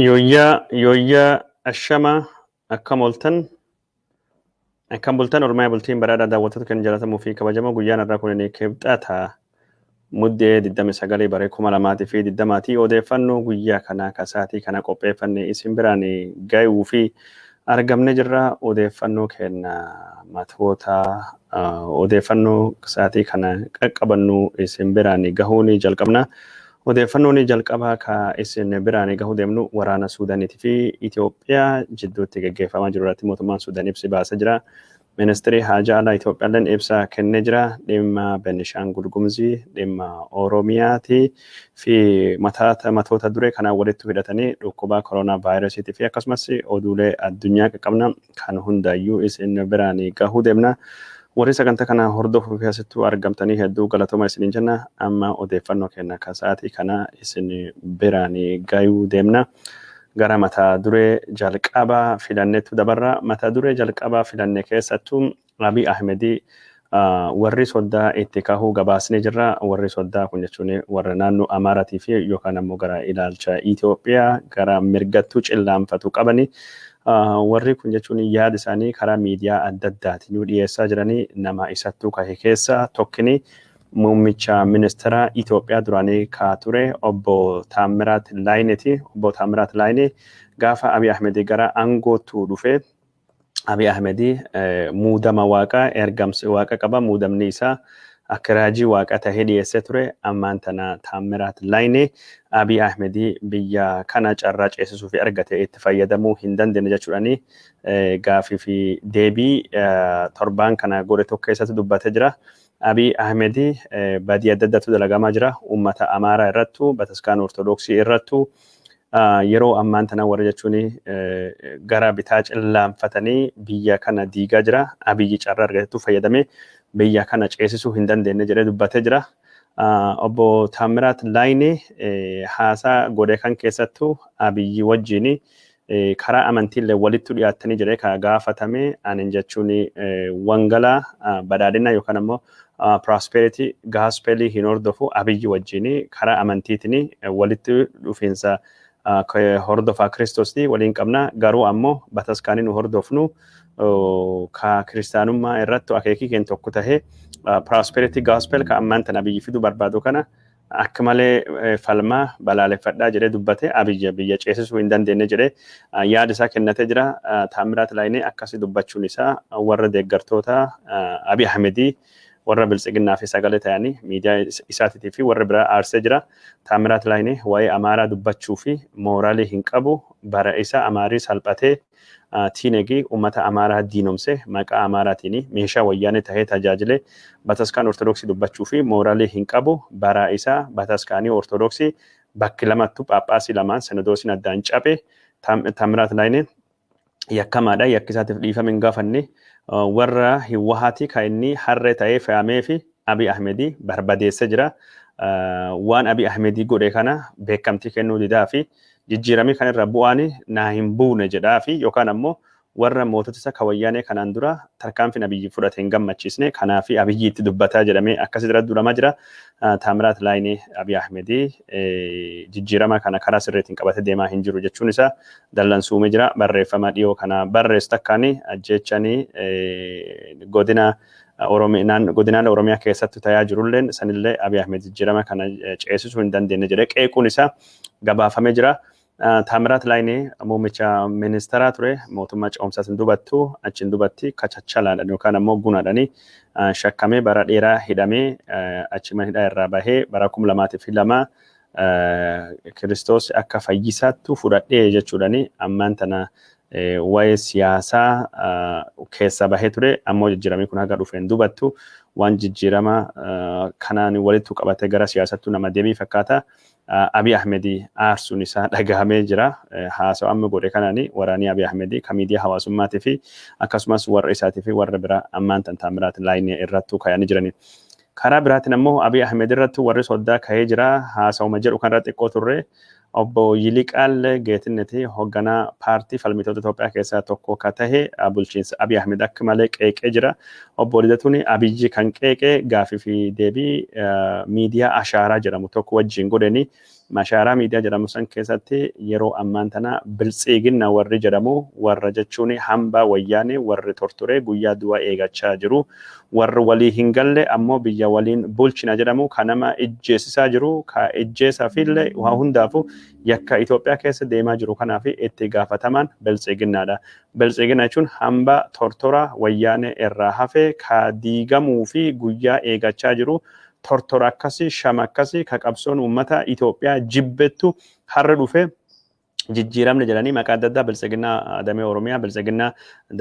Yooyyaa yooyyaa ashama akkam ooltan akkam bultan ormaa bultiin badhaadhaa daawwattoota kan jaalatamuu fi kabajamoo guyyaan irraa kun kibxata muddee 29 bare 2020 odeeffannoo guyyaa kanaa kasaatii kana qopheeffanne isin biraan gahuu fi argamne jirra. Odeeffannoo kenna matoota odeeffannoo sa'aatii kana qaqqabannu isin biraan gahuun jalqabna. Odeeffannoon jalqabaa ka isin biraan gahuu deemnu waraana Suudaaniitii fi Itoophiyaa jidduutti gaggeeffamaa jiru irratti mootummaan Suudaan ibsi baasee jira. Ministeerri Haajaa Alaa Itoophiyaalleen ibsa kennee jira. Dhimma Benishaangul Gumuzii, dhimma Oromiyaatii fi matoota duree kanaan walitti hidhatanii dhukkuba koronaa vaayirasiitii fi akkasumas oduulee addunyaa qaqqabna kan hundaayyuu isin biraan gahuu deemna. Warri sagantaa kana hordofuu fi asittuu argamtanii hedduu galatooma isiniin jenna. Amma odeeffannoo kenna kan sa'aatii kana isin biraan gahuu deemna. Gara mata duree jalqabaa filanneetu dabarra. Mata duree jalqabaa filanne keessattuu Abiy Ahmedii warri soddaa itti kahuu gabaasnee jirra. Warri soddaa kun jechuun warra naannoo Amaaraatii fi yookaan ammoo gara ilaalcha Itoophiyaa gara mirgattuu cillaanfatu qabani. Warri kun jechuun yaada isaanii karaa miidiyaa adda addaatiin nu dhiyeessaa jiranii nama isattuu kahe keessa tokkini muummicha ministeera Itoophiyaa duraanii kaa ture obbo Taammiraat Laayineeti. Obbo Taammiraat Laayinee gaafa Abiy Ahmed gara aangootti dhufe Abiy Ahmed muudama waaqaa ergamsi waaqa qaba. Muudamni isaa akka raajii waaqa tahee dhiyeessee ture. Ammaan tana Taammiraat Laayinee Abiy Ahmed biyya kana carraa ceesisuu fi argate itti fayyadamuu hin dandeenye jechuudhaani gaafii fi deebii torbaan kana godhe tokko keessatti dubbatee jira. Abiy Ahmed badii adda addaatu dalagamaa jira. Uummata Amaaraa irrattu, Bataskaan Ortodoksii irrattu yeroo ammaan tana warra jechuun gara bitaa cillaanfatanii biyya kana diigaa jira. Abiyyi carraa argatetu fayyadamee biyya kana ceesisuu hin dandeenye jedhee dubbatee jira. Obbo Taammiraat Laayinee haasaa godhe kan keessattuu Abiyyi wajjin karaa amantiillee walitti dhiyaattanii jedhee ka gaafatame anin jechuun wangalaa badhaadhina yookaan ammoo prosperity gospelii hin hordofu, Abiyyi wajjin karaa amantiitiin walitti dhufiinsa hordofaa Kiristoosii waliin qabna, garuu ammoo bataskaanii nu hordofnu ka kiristaanummaa irratti akeekii keenya tokko tahee prosperity gospel ka ammaan tan Abiyyi fiduu barbaadu kana akka malee falmaa balaaleffadhaa jedhee dubbate. Abiyya biyya ceesisuu hin dandeenye jedhee yaada isaa kennatee jira. Taammiraat Laayinee akkasii dubbachuun isaa warra deeggartoota Abiy Ahmedii warra biltsiginnaa fi sagalee ta'anii miidiyaa isaatiitii fi warra biraa aarsee jira. Taammiraat Laayinee waa'ee Amaaraa dubbachuu fi mooraalii hin qabu. Bara isa Amaarii salphatee tiinegii uummata Amaaraa diinomse maqaa Amaaraatiin meeshaa wayyaanee tahee tajaajile bataskaan Ortodoksii dubbachuu fi mooraalii hin qabu. Bara isaa bataskaanii Ortodoksii bakki lamattu Phaaphaasii lamaan sinodoosiin addaan cabe. Taammiraat Laayinee yakkamaadha. Yakki isaatiif dhiifame hin gaafanne. Warra Hiwwahaati kan inni harree ta'ee fe'amee fi Abiy Ahmedii barbadeessee jira. Waan Abiy Ahmedii godhe kana beekamtii kennuu didaa fi jijjiiramii kan irra bu'aan naa hin buune jedhaa fi yookaan ammoo warra mootota isa kawayyaanee kanaan dura tarkaanfiin Abiyyi fudhate hin gammachiisne kanaaf Abiyyi itti dubbataa jedhamee akkasii irratti duramaa jira. Taamiraat Laayinee Abiy Ahmedii jijjiirama kana karaa sirriitiin qabatee deemaa hin jiru jechuun isaa dallansuumee jira. Barreeffama dhiyoo kana barreessu takkaanii ajjeechanii godina godinaalee Oromiyaa keessatti tayaa jirulleen sanillee Abiy Ahmed jijjiirama kana ceesisuu hin dandeenye jedhee qeequun isaa gabaafamee jira. Taamiraat Laayinee muummicha ministeeraa ture mootummaa ce'umsaatiin dubattu achiin dubatti kachachalaadhaan yookaan ammoo gunaadhaan shakkamee bara dheeraa hidhamee achi mana hidhaa irraa bahee bara 2002 Kiristoos akka fayyisaattu fudhadhee jechuudhaan ammaan tana waa'ee siyaasaa keessa bahee ture. Ammoo jijjiiramni kun haga dhufeen dubattu waan jijjiirama kanaan walitti qabatee gara siyaasattu nama deebii fakkaata. Abiy Ahmedii aarsuun isaa dhagahamee jira. Haasawa amma godhe kanaani waraanii Abiy Ahmedii kan miidiyaa hawaasummaatii fi akkasumas warra isaatii fi warra biraa ammaan tan Taamiraat Laayinee irrattuu ka'anii jirani. Karaa biraatiin ammoo Abiy Ahmed irrattuu warri soddaa ka'ee jira. Haasawuma jedhu kanarra xiqqoo turre obbo Yiliqaal Geetinneti hoogganaa paartii falmitoota Itoophiyaa keessaa tokko ka tahe bulchiinsa Abiy Ahmed akka malee qeeqee jira. Obbo Lidatuun Abiyyi kan qeeqee gaafii fi deebii miidiyaa Ashaaraa jedhamu tokko wajjin godheni. Mashaaraa miidiyaa jedhamu san keessatti yeroo ammaan tana biltsiginna warri jedhamu warra jechuun hambaa wayyaanee warri tortoree guyyaa du'a eegachaa jiru. Warri walii hin galle ammoo biyya waliin bulchina jedhamu ka nama ijjeesisaa jiru, ka ijjeesaa fi illee waa hundaafuu yakka Itoophiyaa keessa deemaa jiru kanaaf itti gaafatamaan biltsiginnaadha. Biltsiginna jechuun hambaa tortoraa wayyaanee irraa hafe ka diigamuu fi guyyaa eegachaa jiru. Tortora akkasii, shama akkasii ka qabsoon uummata Itoophiyaa jibbettu har'a dhufe jijjiiramne jedhanii maqaa adda addaa biltsiginnaa damee Oromiyaa, biltsiginnaa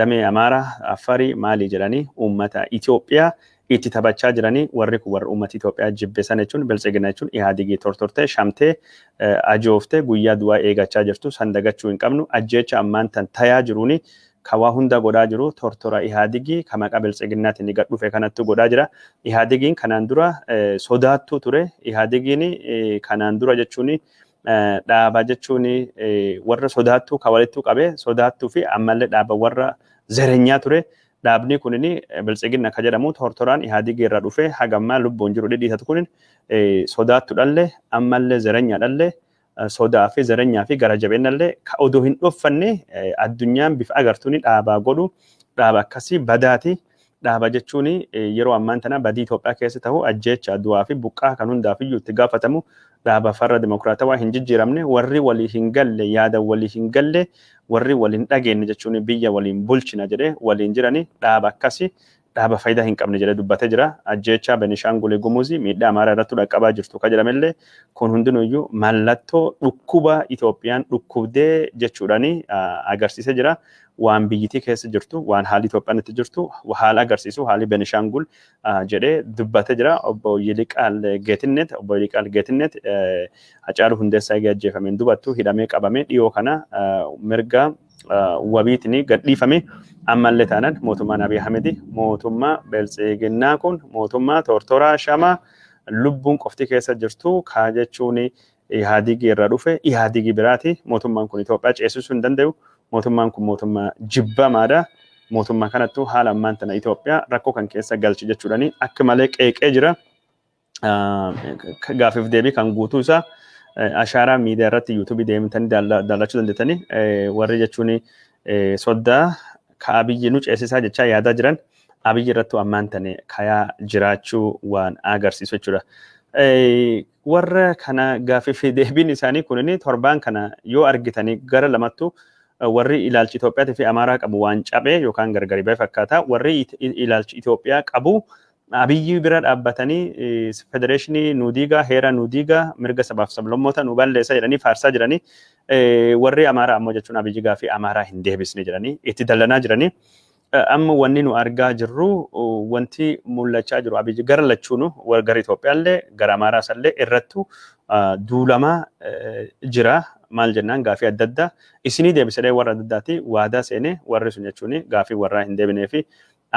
damee Amaaraa, Affarii maalii jedhanii uummata Itoophiyaa itti taphachaa jiranii. Warri kun warra uummata Itoophiyaa jibbe sana jechuun biltsiginnaa jechuun Ihaadigii tortortee, shamtee, ajooftee guyyaa du'aa eegachaa jirtu san dagachuu hin qabnu. Ajjeecha ammaan tan tayaa jiruuni ka waa hunda godhaa jiru tortora Ihaadigii ka maqaa biltsiginnaatiin gad dhufe kanattu godhaa jira. Ihaadigiin kanaan dura sodaattuu ture. Ihaadigiin kanaan dura jechuun dhaaba jechuun warra sodaattuu ka walittuu qabee sodaattuu fi ammallee dhaaba warra zerenyaa ture. Dhaabni kunin biltsiginna ka jedhamu tortoraan Ihaadigii irraa dhufee hagammaa lubbuun jiru dhidhiitatu kunin sodaattuudhallee ammallee zerenyaadhallee, sodaa fi zerenyaa fi gara jabeenyallee ka odoo hin dhoffanne addunyaan bifa agartuun dhaabaa godhu dhaaba akkasii badaati. Dhaaba jechuun yeroo ammaan tana badii Itoophiyaa keessa ta'u, ajjeecha, du'aa fi buqqaa kan hundaaf iyyuu itti gaafatamu dhaaba farra dimokiraatawaa hin jijjiiramne. Warri walii hin galle, yaada walii hin galle, warri waliin dhageenye jechuun biyya waliin bulchina jedhee waliin jirani dhaaba akkasii dhaaba faayidaa hin qabne jedhee dubbatee jira. Ajjeechaa Benishaangul Gumuzii miidhaa Amaaraa irratti dhaqqabaa jirtu ka jedhamellee kun hundinuyyuu mallattoo dhukkuba Itoophiyaan dhukkubdee jechuudhaani agarsiisee jira. Waan biyyitii keessa jirtu, waan haalli Itoophiyaan itti jirtu haala agarsiisu haalli Benishaangul jedhee dubbatee jira. Obbo Yiliqaal Geetinnet, Obbo Yiliqaal Geetinnet Hacaaluu Hundeessaa eegee ajjeefameen dubattu hidhamee qabamee dhiyoo kana mirga wabiitiin gadhiifame. Ammallee taanaan mootummaan Abiy Ahmed, mootummaa biltsiginnaa kun mootummaa tortoraa shamaa lubbuun qofti keessa jirtu kaa jechuun Ihaadigii irraa dhufe Ihaadigii biraati. Mootummaan kun Itoophiyaa ceesisuu hin danda'u. Mootummaan kun mootummaa jibbamaadha. Mootummaa kanattuu haala ammaan tana Itoophiyaa rakkoo kan keessa galche jechuudhaani akka malee qeeqee jira. Gaafiif deebii kan guutuu isaa ashaaraa miidiyaa irratti yuutuubii deemtanii daallachuu dandeettanii. Warri jechuun soddaa ka Abiyyi nu ceesisaa jechaa yaadaa jiran Abiyyi irrattuu ammaan tane kayaa jiraachuu waan agarsiisu jechuudha. Warra kana gaafiif deebiin isaanii kunini torbaan kana yoo argitanii gara lamattu warri ilaalchi Itoophiyaatii fi Amaaraa qabu waan cabee yookaan gargari ba'e fakkaata. Warri ilaalchi Itoophiyaa qabu Abiyyi bira dhaabbatanii federeeshinii nu diigaa, heera nu diigaa, mirga sabaaf sablammoota nu balleessa jedhanii faarsaa jiranii. Warri Amaaraa ammoo jechuun Abiyyi gaafii Amaaraa hin deebisne jedhanii itti dallanaa jiranii. Amma wanni nu argaa jirru, wanti mul'achaa jiru, Abiyyi gara lachuunu gara Itoophiyaallee gara Amaaraas illee irrattu duulamaa jira. Maal jennaan gaafii adda addaa isinii deebisedhee warra adda addaati waadaa seenee warri sun jechuun gaafii warraa hin deebinee fi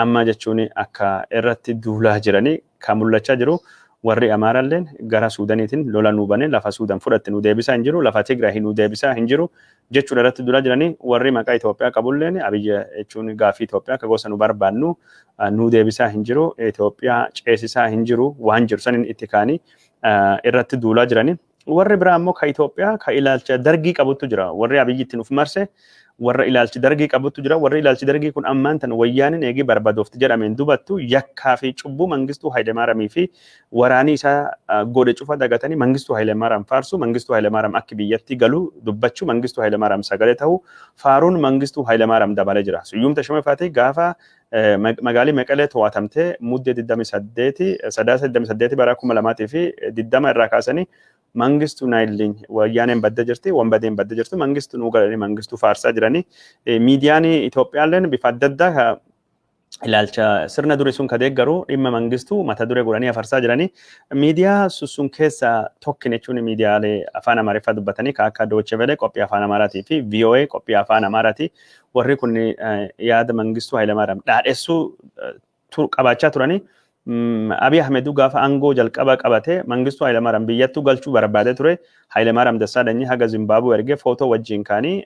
amma jechuun akka irratti duulaa jiranii kan mul'achaa jiru. Warri Amaaraalleen gara Suudaniitiin lola nuu bane, lafa Suudan fudhatte nu deebisaa hin jiru, lafa Tigraay nu deebisaa hin jiru jechuudha irratti duulaa jiranii. Warri maqaa Itoophiyaa qabulleen Abiyyi jechuun gaafii Itoophiyaa akka gosa nu barbaannu nu deebisaa hin jiru, Itoophiyaa ceesisaa hin jiru waan jiru saniin itti kaanii irratti duulaa jiranii. Warri biraa ammoo ka Itoophiyaa ka ilaalcha dargii qabuttu jira. Warri Abiyyi ittiin uf marse warra ilaalchi dargii qabuttu jira. Warri ilaalchi dargii kun ammaan tan wayyaaniin eegii barbadoofti jedhameen dubattu yakkaa fi cubbuu Mangistuu Hayilemaariyaamii fi waraanii isaa godhe cufa dagatanii Mangistuu Hayilemaariyaam faarsu, Mangistuu Hayilemaariyaam akki biyyatti galu dubbachuu, Mangistuu Hayilemaariyaam sagalee ta'u faaruun Mangistuu Hayilemaariyaam dabalee jira. Suyyuum Tashomee Faatii gaafa magaalii Meqelee to'atamtee muddee 28, sadaasa 28 bara 2020 irraa kaasanii Mangistuu naayilliin wayyaaneen badda jirti, wanbadeen badda jirtu, Mangistuu nuu galanii Mangistuu faarsaa jiranii. Miidiyaan Itoophiyaalleen bifa adda addaa ilaalcha sirna durii sun ka deeggaru dhimma Mangistuu mata duree godhanii afarsaa jiranii. Miidiyaa sun keessa tokkin jechuun miidiyaalee afaan Amaariffaa dubbatanii ka akka Deutsche Welle qophii afaan Amaaraatii fi VOA qophii afaan Amaaraatii. Warri kun yaada Mangistuu Hayilamaariyaam dhaadhessuu qabaachaa turanii. Abiy Ahmeduu gaafa aangoo jalqaba qabate Mangistuu Hayilamaariyaam biyyattuu galchuu barbaadee ture. Hayilamaariyaam Dassaalanyi haga Zimbaabuwee ergee footoo wajjin kaanii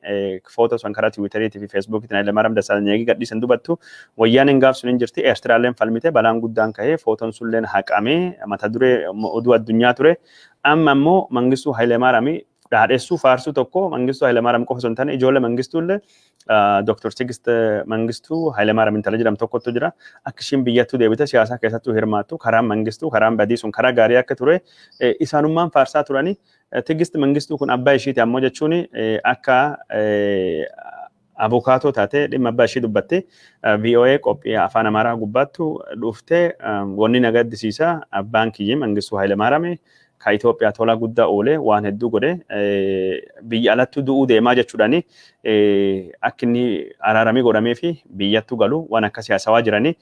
footoo san karaa Tiwiiteriitii fi Feesbuukiitiin Hayilamaariyaam Dassaalanyi eegee gadhiisan dubattu wayyaaneen gaaf sun hin jirti. Eertiraalleen falmite, balaan guddaan ka'ee footoon sunilleen haqamee mata duree oduu addunyaa ture. Amma immoo Mangistuu Hayilemaariyaamii dhaadhessuu faarsuu tokko, Mangistuu Hayilemaariyaam qofa osoo hin taane ijoollee Mangistuu illee, Dr. Tigist Mangistuu Hayilemaariyaam intala jedhamtu tokkotu jira. Akka ishiin biyyattuu deebite siyaasaa keessattuu hirmaattu, karaan Mangistuu karaan badii sun karaa gaarii akka ture isaanummaan faarsaa turanii. Tigist Mangistuu kun abbaa ishiiti ammoo jechuun akka abukaatoo taatee dhimma abbaa ishii dubbatte VOA qophii Afaan Amaaraa gubbaattu dhuftee, wanni na gaddisiisa, abbaan kiyyi Mangistuu Hayilemaariyaam ka Itoophiyaa tola guddaa oolee waan hedduu godhe biyya alattu du'uu deemaa jechuudhaani akka inni araaramii godhamee fi biyyattu galu waan akka siyaasawaa jiranii.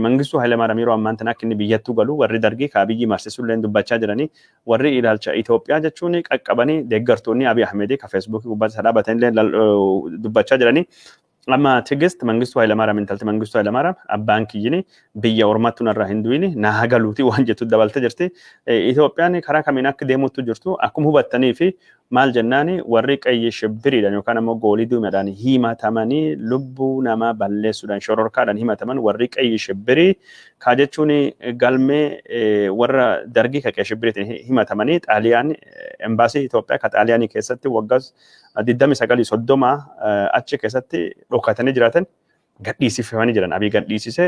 Mangistuu Hayilemaariyaam yeroo ammaan tana akka inni biyyattu galu warri Dargii ka Abiyyi marsisullee dubbachaa jiranii, warri ilaalcha Itoophiyaa jechuun qaqqabanii deeggartoonni Abiy Ahmed ka Feesbuukii gubbaatti isa dhaabatanillee dubbachaa jiranii. Amma Tigist Mangistuu Hayilamaariyaam, intalti Mangistuu Hayilamaariyaam, abbaan kiyyini biyya ormaattu narraa hin du'ini na hagaluuti waan jettu dabalte jirti. Itoophiyaan karaa kamiin akka deemuttu jirtu akkuma hubattanii fi maal jennaani, warri qayyi shibbiriidhaan yookaan ammoo goolii duumeedhaan himatamanii lubbuu namaa balleessuudhaan shororkaadhaan himataman, warri qayyi shibbirii kaa jechuun galmee warra Dargii ka qayyi shibbiriitiin himatamanii Xaaliyaan embaasii Itoophiyaa ka Xaaliyaanii keessatti waggaa 29 30 achi keessatti dhokatanii jiraatan gadhiisifamanii jiran. Abiy gadhiisise,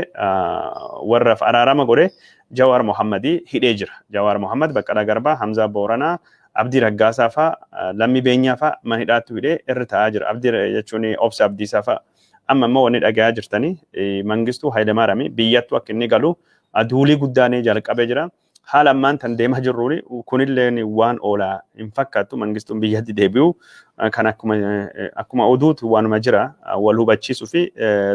warraaf araarama godhe, Jawaar Mohammadii hidhee jira. Jawaar Mohammad, Baqqalaa Garbaa, Hamzaa Booranaa, Abdii Raggaasaa faa, Lammii Beenyaa faa mana hidhaatti hidhee irra taa'aa jira. Abdii jechuun Obsa Abdiisaa faa. Amma immoo wanni dhagayaa jirtanii Mangistuu Hayilemaariyaam biyyattuu akka inni galu duulii guddaan jalqabee jira. Haala ammaan tan deemaa jirruun kunillee waan oolaa hin fakkaattu. Mangistuun biyyatti deebi'u kan akkuma oduutu waanuma jira wal hubachiisuu fi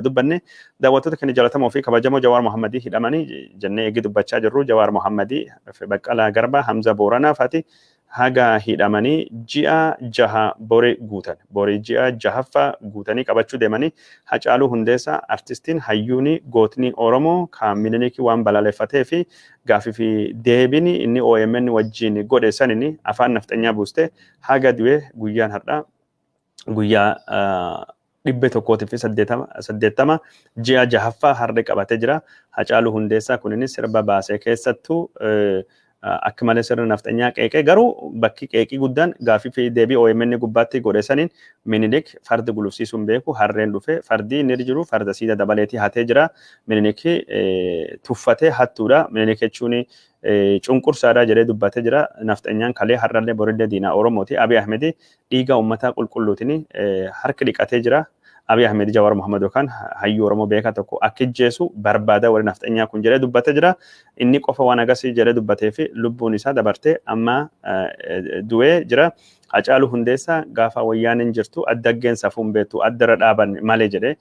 dubbanne. Daawwattoota keenya jaallatamoo fi kabajamoo, Jawaar Mohammadii hidhamanii jennee eegi dubbachaa jirru, Jawaar Mohammadii, Baqqalaa Garbaa, Hamza Booranaa faati haga hidhamanii ji'a 6 bori guutan. Bori ji'a jahaffaa guutanii qabachuu deemanii. Hacaaluu Hundeessaa, artistiin hayyuuni gootni Oromoo ka Minilikii waan balaaleffatee fi gaafii fi deebini inni OMN wajjin godhe sanini afaan nafxanyaa buuste haga du'e guyyaan har'aa guyyaa 180 ji'a jahaffaa har'a qabatee jira. Hacaaluu Hundeessaa kunin sirba baasee keessattuu akka malee sirna nafxanyaa qeeqee, garuu bakki qeeqii guddaan gaafii fi deebii OMN gubbaatti godhe saniin Minilik farda gulufsiisuun beeku, harreen dhufe, fardi inni jiru farda siida dabaleetii hatee jira. Minilik tuffatee hattuudha. Minilik jechuun cunqursaadha jedhee dubbatee jira. Nafxanyaan kalee har'allee borillee diinaa Oromooti. Abiy Ahmed dhiiga uummataa qulqulluutiin harki dhiqatee jira. Abiy Ahmed Jawaar Mohammad yookaan hayyuu Oromoo beekaa tokko akka ijjeesu barbaada warri nafxanyaa kun jedhee dubbatee jira. Inni qofa waan agasii jedhee dubbatee fi lubbuun isaa dabartee amma du'ee jira. Hacaaluu Hundeessaa gaafa wayyaaniin jirtu addaggeen safuun beektu addarra dhaaban malee jedhee.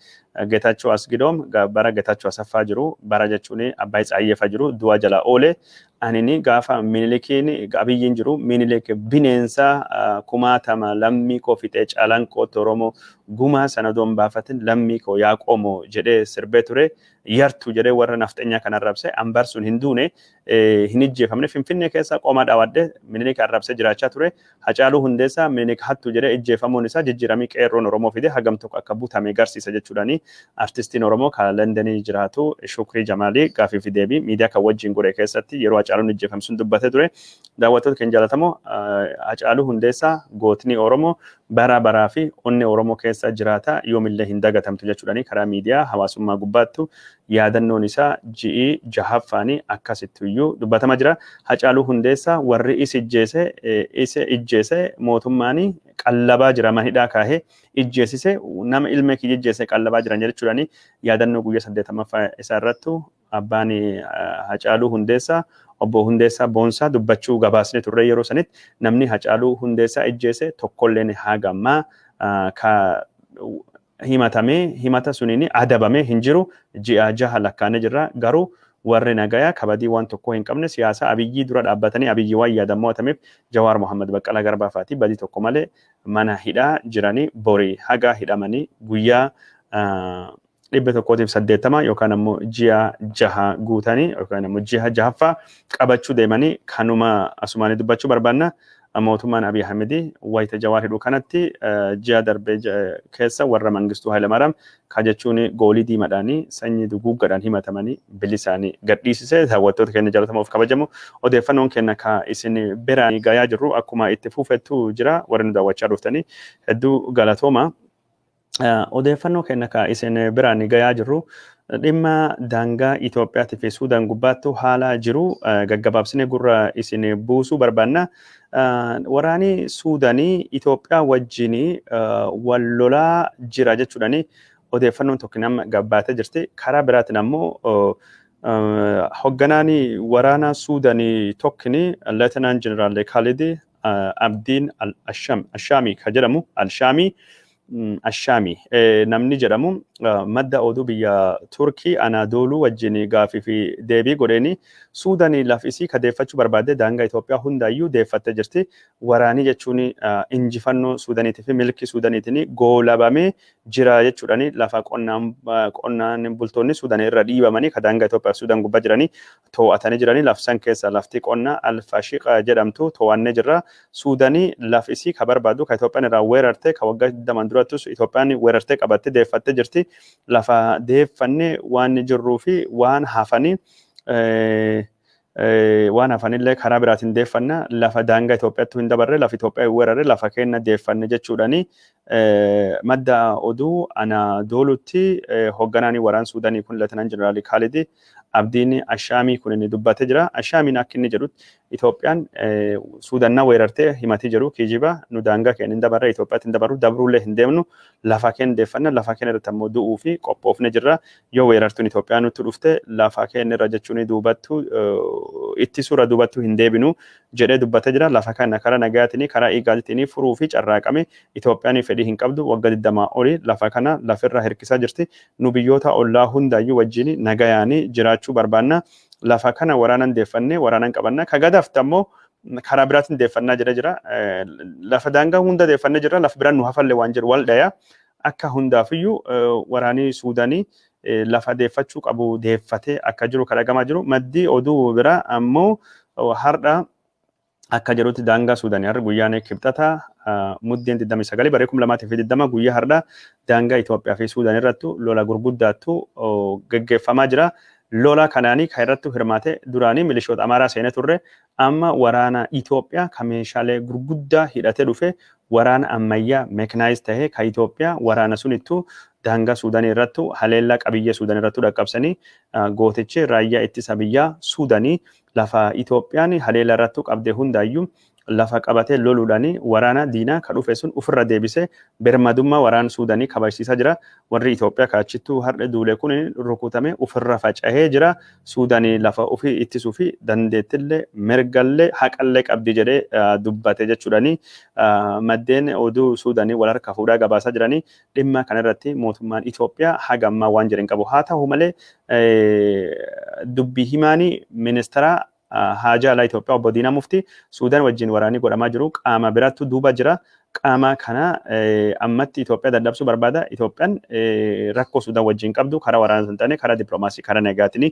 Geetaachoo Asgidoom bara Geetaachoo Asaffaa jiru, bara jechuun Abbaay Tsaayyeefaa jiru du'a jala oole. Anini gaafa Minilikiin Abiyyiin jiru Minilik bineensa kumaatama lammii koo fixee Calanqootti Oromoo gumaa sana odoon baafatin lammii koo yaa qomoo jedhee sirbee ture. Yartu jedhee warra nafxanyaa kan arrabse ambar sun hin duune, hin ijjeefamne, Finfinnee keessa qoma dhawadhe Minilik arrabsee jiraachaa ture. Hacaaluu Hundeessaa Minilik hattu jedhee ijjeefamuun isaa jijjiiramii qeerroon Oromoo fide hagam tokko akka butame garsiisa jechuudhaani artistiin Oromoo ka Londonii jiraatu Shukrii Jamaalii gaafii fi deebii miidiyaa kan wajjin godhe keessatti yeroo Hacaaluun ijjeefame sun dubbatee ture. Daawwattoota keenya jaallatamoo, Hacaaluu Hundeessaa gootni Oromoo bara baraa fi onnee Oromoo keessa jiraata, yoomillee hin dagatamtu jechuudhaani karaa miidiyaa hawaasummaa gubbaattu yaadannoon isaa ji'i jahaffaanii akkasittuyyuu dubbatama jira. Hacaaluu Hundeessaa warri isa ijjeese isa ijjeese mootummaan qallabaa jira, mana hidhaa kaahee ijjeesise, nama ilma kiyya ijjeese qallabaa jiran jechuudhaani yaadannoo guyyaa 80ffaa isaa irrattu abbaan Hacaaluu Hundeessaa obbo Hundeessaa Boonsaa dubbachuu gabaasne turre. Yeroo sanitti namni Hacaaluu Hundeessaa ijjeese tokkolleen hagammaa ka himatamee himata suniin adabamee hin jiru. Ji'a 6 lakkaanee jirra, garuu warri nagayaa kabadii waan tokkoo hin qabne siyaasa Abiyyii dura dhaabbatanii Abiyyi waan yaadan mo'atameef Jawaar Mohammad, Baqqalaa Garbaa faati badii tokko malee mana hidhaa jiranii borii haga hidhamanii guyyaa 180 yookaan ammoo ji'a 6 guutanii yookaan ammoo ji'a jahaffaa qabachuu deemanii kanuma asumaanii dubbachuu barbaanna. Mootummaan Abiy Ahmed wayita Jawaar hidhu kanatti ji'a darbee keessa warra Mangistuu Hayilamaariyaam ka jechuun goolii diimadhaanii sanyii duguuggadhaan himatamanii bilisaanii gadhiisise. Daawwattoota keenya jaalatamuuf kabajamu, odeeffannoon keenya ka isin biraan gayaa jirru akkuma itti fufettu jira. Warri nu daawwachaa dhuftanii hedduu galatooma. Odeeffannoo keenya ka isin biraan gayaa jirru dhimma daangaa Itoophiyaatii fi Suudaan gubbaattu haala jiru gaggabaabsine gurra isin buusuu barbaanna. Waraanni Suudaanii Itoophiyaa wajjin wal lolaa jira jechuudhaani odeeffannoon tokko nama gabbaatee jirti. Karaa biraatiin ammoo hogganaan waraana Suudaanii tokkini, Leetenaan Jeneraal Khalid Abdiin Al-Ashaamii ka jedhamu, Al-Shaamii Ashaamii namni jedhamu, madda oduu biyya Turkii Anaadooluu wajjin gaafii fi deebii godheeni, Suudanii laf isii ka deeffachuu barbaadde daangaa Itoophiyaa hundaayyuu deeffattee jirti. Waraanii jechuun injifannoo Suudaniitii fi milkii Suudaniitiin goolabamee jira jechuudhaani, lafa qonnaan bultoonni Suudanii irra dhiibamanii ka daangaa Itoophiyaa fi Suudaan gubbaa jiranii to'atanii jiranii, lafsan keessa lafti qonnaa Alfashiqa jedhamtu to'annee jirra. Suudanii laf isii ka barbaadu ka Itoophiyaan irraa weerarte, ka waggaa 20 durattus Itoophiyaan weerartee qabattee deeffattee jirti. Lafa deeffanne waan jirruu fi waan hafanillee karaa biraatiin deeffanna. Lafa daangaa Itoophiyaatti hin dabarre, lafa Itoophiyaa hin weerarre, lafa keenya deeffanne jechuudhaani madda oduu Anaadoolutti hoogganaan waraan Suudanii kun, Leetenaan Jeneraal Kaalid Abdiin Ashaamii kun inni dubbatee jira. Ashaamiin akka inni jedhutti, Itoophiyaan Suudannaa weerartee himatii jiru kijiba. Nu daangaa keenya hin dabarre, Itoophiyaatti hin dabarru, dabruullee hin deemnu. Lafa keenya deeffanna, lafa keenya irratti ammoo du'uu fi qophoofne jirra. Yoo weerartuun Itoophiyaa nutti dhufte, lafa keenya irra jechuun duubattu ittisuurra duubattu hin deebinu jedhee dubbatee jira. Lafa kana karaa nagayaatiin, karaa IGADtiin furuu fi carraaqame. Itoophiyaan fedhii hin qabdu, waggaa 20 olii lafa kana lafirra hirkisaa jirti. Nu biyyoota ollaa hundaayyuu wajjin nagayaanii jiraachuu barbaanna. Lafa kana waraanan deeffannee waraanan qabanna. Ka gadafte ammoo karaa biraatiin deeffannaa jedhee jira. Lafa daangaa hunda deeffannee jirra. Lafa biraan nu hafalle waan jedhu wal dhaya. Akka hundaafiyyuu waraanii Suudaanii lafa deeffachuu qabu deeffatee akka jiru kan dhagamaa jiru. Maddii oduu biraa ammoo har'a akka jedhutti, daangaa Suudaanii har'a guyyaan Kibxataa Muddeen 29 bara 2020, guyyaa har'a daangaa Itoophiyaa fi Suudaan irrattu lola gurguddaattu geggeeffamaa jira. Lola kanaanii kan irratti hirmaate duraanii milishoota Amaaraa seenee turre, amma waraana Itoophiyaa kan meeshaalee gurguddaa hidhatee dhufe, waraana ammayyaa mechanized tahee kan Itoophiyaa, waraana sunittu daangaa Suudaanii irrattu haleellaa qabiyyee Suudaan irrattu dhaqqabsanii, gootichi raayyaa ittisa biyyaa Suudaanii lafa Itoophiyaan haleellaa irrattu qabde hundaayyuu lafa qabatee loluudhaan waraana diinaa ka dhufe sun ofirra deebisee birmadummaa waraana Suudaanii kabajsiisaa jira. Warri Itoophiyaa kaachittuu har'a duule kun rukutame ofirra faca'ee jira. Suudaanii lafa ofii ittisuu fi dandeettillee, mirgallee, haqallee qabdi jedhee dubbate jechuudhaani maddeen oduu Suudaanii wal harkaa fuudhaa gabaasaa jiranii. Dhimma kanarratti mootummaan Itoophiyaa haga ammaa waan jedhe hin qabu. Haa ta'u malee, dubbii himaanii ministeera haajaa alaa Itoophiyaa obbo Diinaa Muftii, Suudaan wajjin waraanni godhamaa jiru qaama birattu duuba jira. Qaama kana ammatti Itoophiyaa dadhabsuu barbaada. Itoophiyaan rakkoo Suudaan wajjin qabdu karaa waraanaa hin taane karaa dippiloomaasii, karaa nagaatiin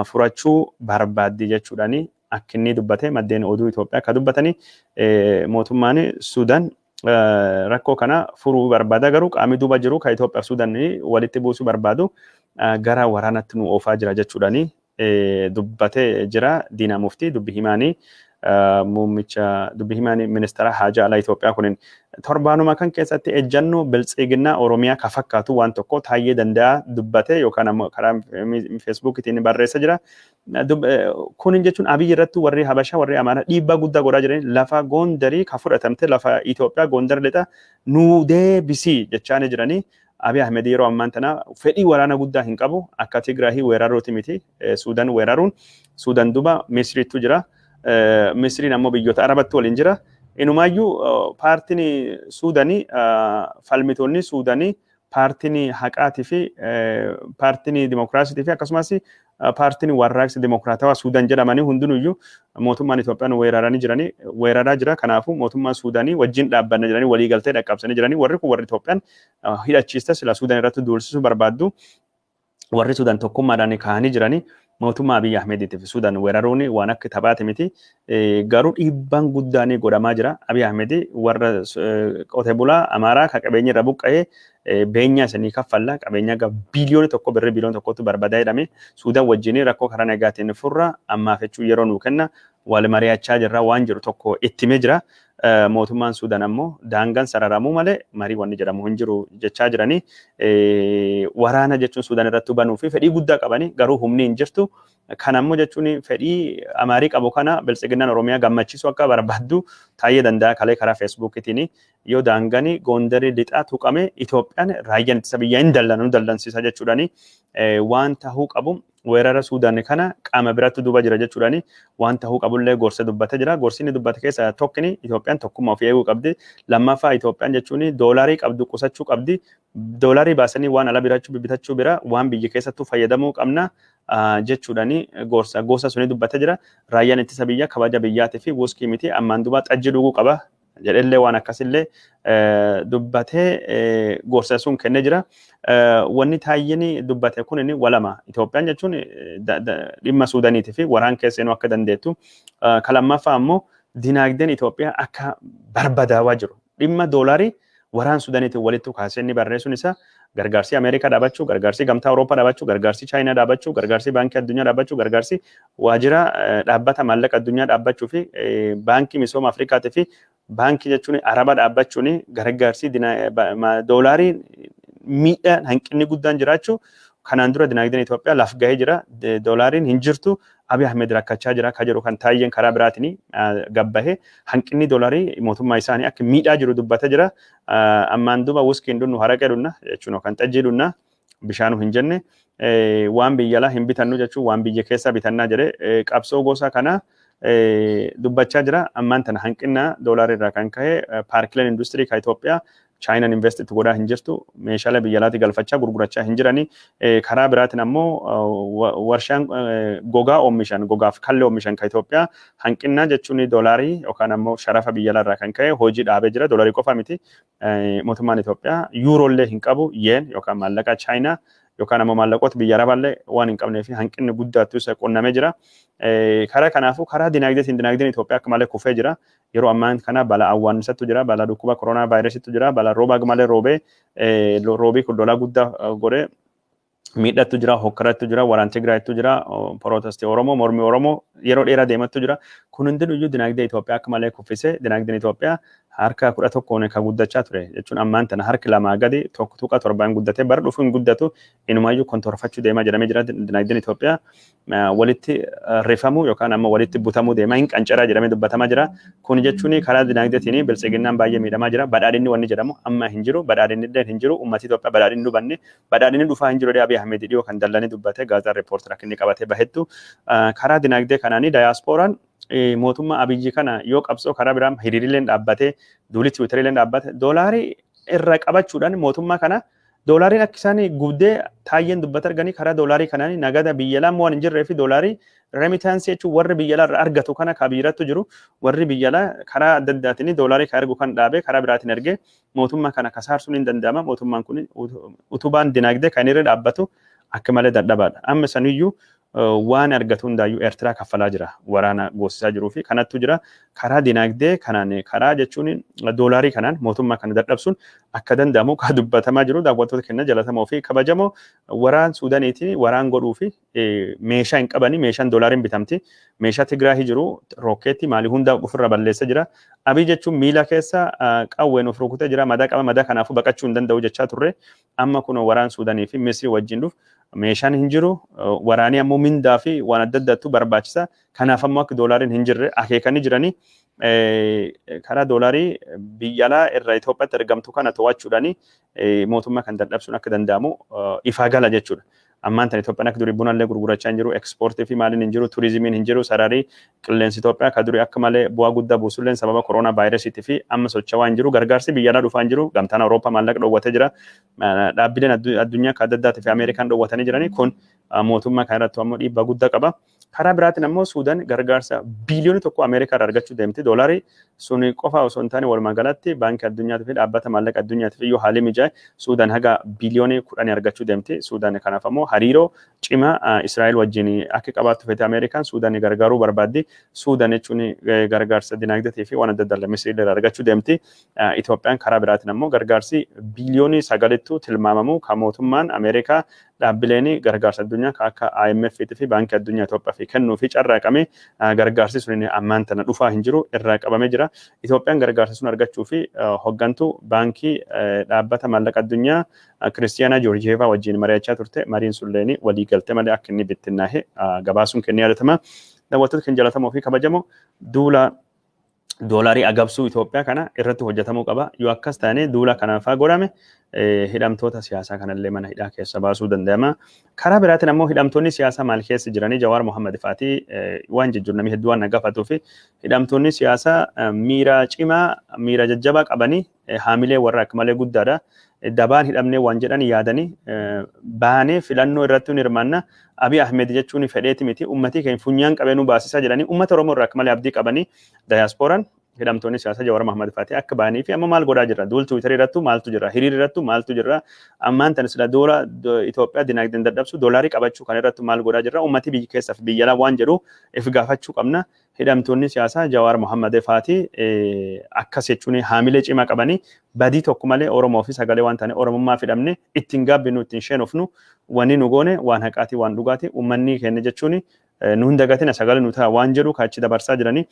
furachuu barbaaddi jechuudhaani akka inni dubbate maddeen oduu Itoophiyaa akka dubbatanii, mootummaan Suudaan rakkoo kana furuu barbaada, garuu qaamni duuba jiru kan Itoophiyaa fi Suudaan walitti buusuu barbaadu gara waraanatti nu oofaa jira jechuudhaani dubbatee jira. Diinaa Muftii, dubbi himaanii muummicha, dubbi himaanii ministeera haajaa alaa Itoophiyaa kunin, torbaanuma kan keessatti ejjannoo Biltsiginnaa Oromiyaa ka fakkaatu waan tokko Taayyee Danda'a dubbate yookaan ammoo karaa Feesbuukiitiin barreessa jira. Kunin jechuun Abiyyi irratti warri Habashaa, warri Amaaraa dhiibbaa guddaa godhaa jiran, lafa Goondarii ka fudhatamte, lafa Itoophiyaa Goondar lixa nuu deebisii jechaanii jiranii. Abiy Ahmed yeroo ammaan tana fedhii waraana guddaa hin qabu. Akka Tigraahii weeraruuti miti. Suudaan weeraruun, Suudaan duba Misriitu jira. Misriin ammoo biyyoota Arabatti waliin jira. Inumaayyuu paartiin Suudaanii, falmitoonni Suudaanii, paartiin haqaatii fi paartiin dimokiraasiitii fi akkasumas paartiin warraaqsa dimokiraatawaa Suudaan jedhamanii hundinuyyuu mootummaan Itoophiyaan weeraranii jiranii, weeraraa jira. Kanaafuu mootummaan Suudaanii wajjin dhaabbanna jiranii waliigaltee dhaqqabsanii jiranii. Warri kun warri Itoophiyaan hidhachiiste sila Suudaan irratti duulsisuu barbaaddu. Warri Suudaan tokkummaadhaan ka'anii jiranii. Mootummaa Abiyyi Ahmediitiif Suudaan weeraruun waan akka taphaati miti. Garuu dhiibbaan guddaan godhamaa jira. Abiyyi Ahmed warra qotee bulaa Amaaraa kan qabeenya irra buqqa'ee beenyaa isanii kaffalla, qabeenya 1 biiliyoona, birrii 1 biiliyoona barbadaa jedhame. Suudaan wajjin rakkoo karaa nagaatiin furra, ammaaf jechuun yeroo nuu kenna, wal mari'achaa jirra waan jiru tokko itti himee jira. Mootummaan Suudaan ammoo daangaan sararamuu malee marii wanni jedhamu hin jiru jechaa jiranii. Waraana jechuun Suudaan irratti banuu fi fedhii guddaa qabanii, garuu humni hin jirtu. Kan ammoo jechuun fedhii Amaarii qabu kana Biltsiginnaan Oromiyaa gammachiisuu akka barbaaddu taa'ee danda'a kalee karaa Feesbuukiitiin yoo daanganii Goondarii lixaa tuqame Itoophiyaan raayyaan ittisa biyyaa hin dallanu dallansiisa jechuudhaani, waan tahuu qabu weerara Suudaan kana qaama biratti duuba jira jechuudhaani waan tahuu qabullee gorsa dubbatee jira. Gorsi inni dubbate keessaa tokkini Itoophiyaan tokkummaa ofii eeguu qabdi. Lammaffaa, Itoophiyaan jechuun doolaarii qabdu qusachuu qabdi. Doolaarii baasanii waan ala bitachuu bira waan biyya keessattuu fayyadamuu qabna jechuudhaani gorsa gosa suni dubbatee jira. Raayyaan ittisa biyyaa kabaja biyyaatii fi wuskii miti, ammaan duuba xajji dhuguu qaba jedhellee waan akkasillee dubbatee gorsa sun kennee jira. Wanni taayyeen dubbate kun inni walama. Itoophiyaan jechuun dhimma Suudaaniitii fi waraan keessa seenuu akka dandeettu. Ka lammaffaa ammoo dinaagdeen Itoophiyaa akka barbadaawaa jiru. Dhimma doolaarii waraan Suudaaniitiin walitti kaasee inni barreessuun isaa gargaarsi Ameerikaa dhaabachuu, gargaarsi Gamtaa Awurooppaa dhaabachuu, gargaarsi Chaayinaa dhaabachuu, gargaarsi Baankii Addunyaa dhaabachuu, gargaarsi waajjira dhaabbata maallaqa addunyaa dhaabbachuu fi Baankii Misooma Afrikaatii fi baankii jechuun Araba dhaabbachuun gargaarsi doolaarii miidhaa hanqinni guddaan jiraachuu, kanaan dura dinagdeen Itoophiyaa laf gahee jira, doolaariin hin jirtu, Abiy Ahmed rakkachaa jira ka jedhu kan taayyeen karaa biraatiin gabbahee hanqinni doolaarii mootummaa isaanii akka miidhaa jiru dubbatee jira. Ammaan duuba wuskiin dhunnu, haraqee dhunna jechuun yookaan xajjii dhunna, bishaanuu hin jenne, waan biyya alaa hin bitannu jechuun waan biyya keessaa bitannaa jedhee qabsoo gosa kana dubbachaa jira. Ammaan tana hanqina doolaarii irraa kan ka'e paarkileen industirii kan Itoophiyaa Chaayinaan invest itti godhaa hin jirtu. Meeshaalee biyya alaatti galfachaa gurgurachaa hin jirani. Karaa biraatiin ammoo warshaan gogaa oomishan, gogaaf kallee oomishan kan Itoophiyaa hanqina jechuun doolaarii yookaan ammoo sharafa biyya alaa irraa kan ka'e hojii dhaabee jira. Doolaarii qofa miti. Mootummaan Itoophiyaa yuuroollee hin qabu, yeen yookaan maallaqa Chaayinaa yookaan ammoo maallaqoota biyya Arabaallee waan hin qabnee fi hanqinni guddaatu isa qunnamee jira. Karaa kanaafuu karaa dinagdeetiin dinagdeen Itoophiyaa akka malee kufee jira. Yeroo ammaan kana balaa awwaannisatu jira, balaa dhukkuba koronaa vaayirasiitu jira, balaa rooba malee roobee roobii kun lolaa guddaa godhee miidhattu jira, hokkarattu jira, waraan Tigraayittu jira, protestii Oromoo, mormii Oromoo yeroo dheeraa deemattu jira. Kun hundinuyyuu dinagdee Itoophiyaa akka malee kuffisee, dinagdeen Itoophiyaa harka 11n kan guddachaa ture jechuun ammaan tana harki lamaa gadi 1.7n guddatee, bara dhufu hin guddatu, inumaayyuu kontorfachuu deemaa jedhamee jira. Dinagdeen Itoophiyaa walitti rifamuu yookaan ammoo walitti butamuu deemaa, hin qancaraa jedhamee dubbatamaa jira. Kun jechuun karaa dinagdeetiin Biltsiginnaan baay'ee miidhamaa jira. Badhaadhinni wanni jedhamu amma hin jiru. Badhaadhinni illee hin jiru. Uummati Itoophiyaa badhaadhinni hubanne, badhaadhinni dhufaa hin jiru. Abiy Ahmed dhiyoo kan dallanii dubbate gaazexaa Riippoorter akka inni qabatee bahettu karaa dinagdee kanaanii daayaaspooraan mootummaa Abiyyi kana yoo qabsoo karaa biraa hiriirillee dhaabbatee, duuli Tiwiiteriillee dhaabbate, doolaarii irra qabachuudhaan mootummaa kana doolaariin akka isaan gubdee taayyeen dubbata arganii, karaa doolaarii kanaan nagada biyya alaa waan hin jirree fi doolaarii remittance jechuun warri biyya alaa irraa argatu kana kabiirattu jiru, warri biyya alaa karaa adda addaatiin doolaarii kan ergu kan dhaabee karaa biraatiin ergee mootummaa kana kasaarsuun hin danda'ama. Mootummaan kun utubaan dinagdee kan irra dhaabbatu akka malee dadhabaadha. Amma saniyyuu waan argatu hundaayyuu Eertiraa kaffalaa jira, waraana goosisaa jiruu fi kanattu jira. Karaa dinagdee kanaan, karaa jechuun doolaarii kanaan mootummaa kana dadhabsuun akka danda'amu kan dubbatamaa jiru. Daawwattoota keenya jalatamoo fi kabajamoo, waraan Suudaaniitiin waraan godhuu fi meeshaa hin qabani. Meeshaan doolaariin bitamti. Meeshaa Tigraahii jiru, rookeetti maalii hunda ofirra balleessa jira. Abiy jechuun miila keessa qawween of rukutee jira, madaa qaba, madaa kanaafuu baqachuu hin danda'u jechaa turre. Amma kun waraan Suudaanii fi Misrii wajjin dhufu meeshaan hin jiru, waraanii ammoo mindaa fi waan adda addaatu barbaachisa. Kanaaf ammoo akka doolaariin hin jirre akeekanii jiranii karaa doolaarii biyya alaa irra Itoophiyaatti argamtu kana to'achuudhaani mootummaa kan dadhabsuun akka danda'amu ifaa gala jechuudha. Ammaan tan Itoophiyaan akka durii bunallee gurgurachaa hin jiru, ekspoortii fi maaliin hin jiru, turizimiin hin jiru, sararii qilleensi Itoophiyaa ka durii akka malee bu'aa guddaa buusulleen sababa koronaa vaayirasiitii fi amma socho'aa hin jiru, gargaarsi biyya alaa dhufaa hin jiru, Gamtaan Awurooppaa maallaqa dhoowwatee jira, dhaabbileen addunyaa akka adda addaatii fi Ameerikaan dhoowwatanii jiranii, kun mootummaa kana irratti ammoo dhiibbaa guddaa qaba. Karaa biraatiin ammoo Suudaan gargaarsa 1 biiliyoona Ameerikaa irraa argachuu deemti. Doolaarii Suni qofa osoo hin taane, walumaa galatti Baankii Addunyaatii fi Dhaabbata Maallaqa Addunyaatiif iyyuu haalli mijaa'e Suudaan haga biliyoonii 10 argachuu deemti. Suudaan kanaaf ammoo hariiroo cimaa Israa'el wajjin akka qabaattu fete. Ameerikaan Suudaan gargaaruu barbaaddi. Suudaan jechuun gargaarsa dinagdeetii fi waan adda addaa Misrii irraa argachuu deemti. Itoophiyaan karaa biraatiin ammoo gargaarsi biliyoonii 9ttu tilmaamamu kan mootummaan Ameerikaa, dhaabbileen gargaarsa addunyaa kan akka IMF fi Baankii Addunyaa Itoophiyaa fi kennuu fi carraaqame, gargaarsi sun ammaan tana dhufaa hin jiru, irraa qabamee jira. Itoophiyaan gargaarsa sun argachuu fi hoggantuu baankii Dhaabbata Maallaqa Addunyaa Kiristiyaanaa Joorjiyeevaa wajjin mari'achaa turte. Mariin sunleen walii galte malee akka inni bittinnaa'e gabaasuun kennee yaadatama. Daawwattoota kan jaallatamoo fi kabajamoo, duula doolaarii agabsuu Itoophiyaa kana irratti hojjetamuu qaba. Yoo akkas taane, duula kanaafaa godhame, hidhamtoota siyaasaa kanallee mana hidhaa keessa baasuu danda'ama. Karaa biraatiin ammoo hidhamtoonni siyaasaa maal keessa jiranii? Jawaar Mohammad fa'aatii waan jijjiiru namni hedduu waan na gaafatuu fi hidhamtoonni siyaasaa miira cimaa, miira jajjabaa qabanii, haamilee warra akka malee guddaadha. Dabaan hidhamnee waan jedhan yaadanii baanee filannoo irratti hin hirmaanna. Abiy Ahmed jechuun fedheeti miti. Uummatii keenya funyaan qabee nu baasisaa jedhanii uummata Oromoo irraa akka malee abdii qabanii, dayaasporaan hidhamtoonni siyaasaa Jawaar Mohammad fa'aatii akka baanii fi amma maal godhaa jirra? Duul Tiwiitarii irrattu maaltu jira? Hiriira irrattu maaltu jira? Ammaan tana sila doola Itoophiyaa dinagdeen dadhabsu, doolaarii qabachuu kan irrattu maal godhaa jirra? Uummatii biyya keessaa fi biyya alaa waan jedhu if gaafachuu qabna. Hidhamtoonni siyaasaa Jawaar Mohammad fa'aatii akkas jechuun haamilee cimaa qabanii, badii tokko malee Oromoo fi sagalee waan taane Oromummaa fidhamne ittiin gaabbinu, ittiin sheenofnu, wanni nu goone waan haqaatii, waan dhugaatii, uummanni keenya jechuun nu hin dagatina, sagalee nu ta'a waan jedhu kaachi dabarsaa jiranii.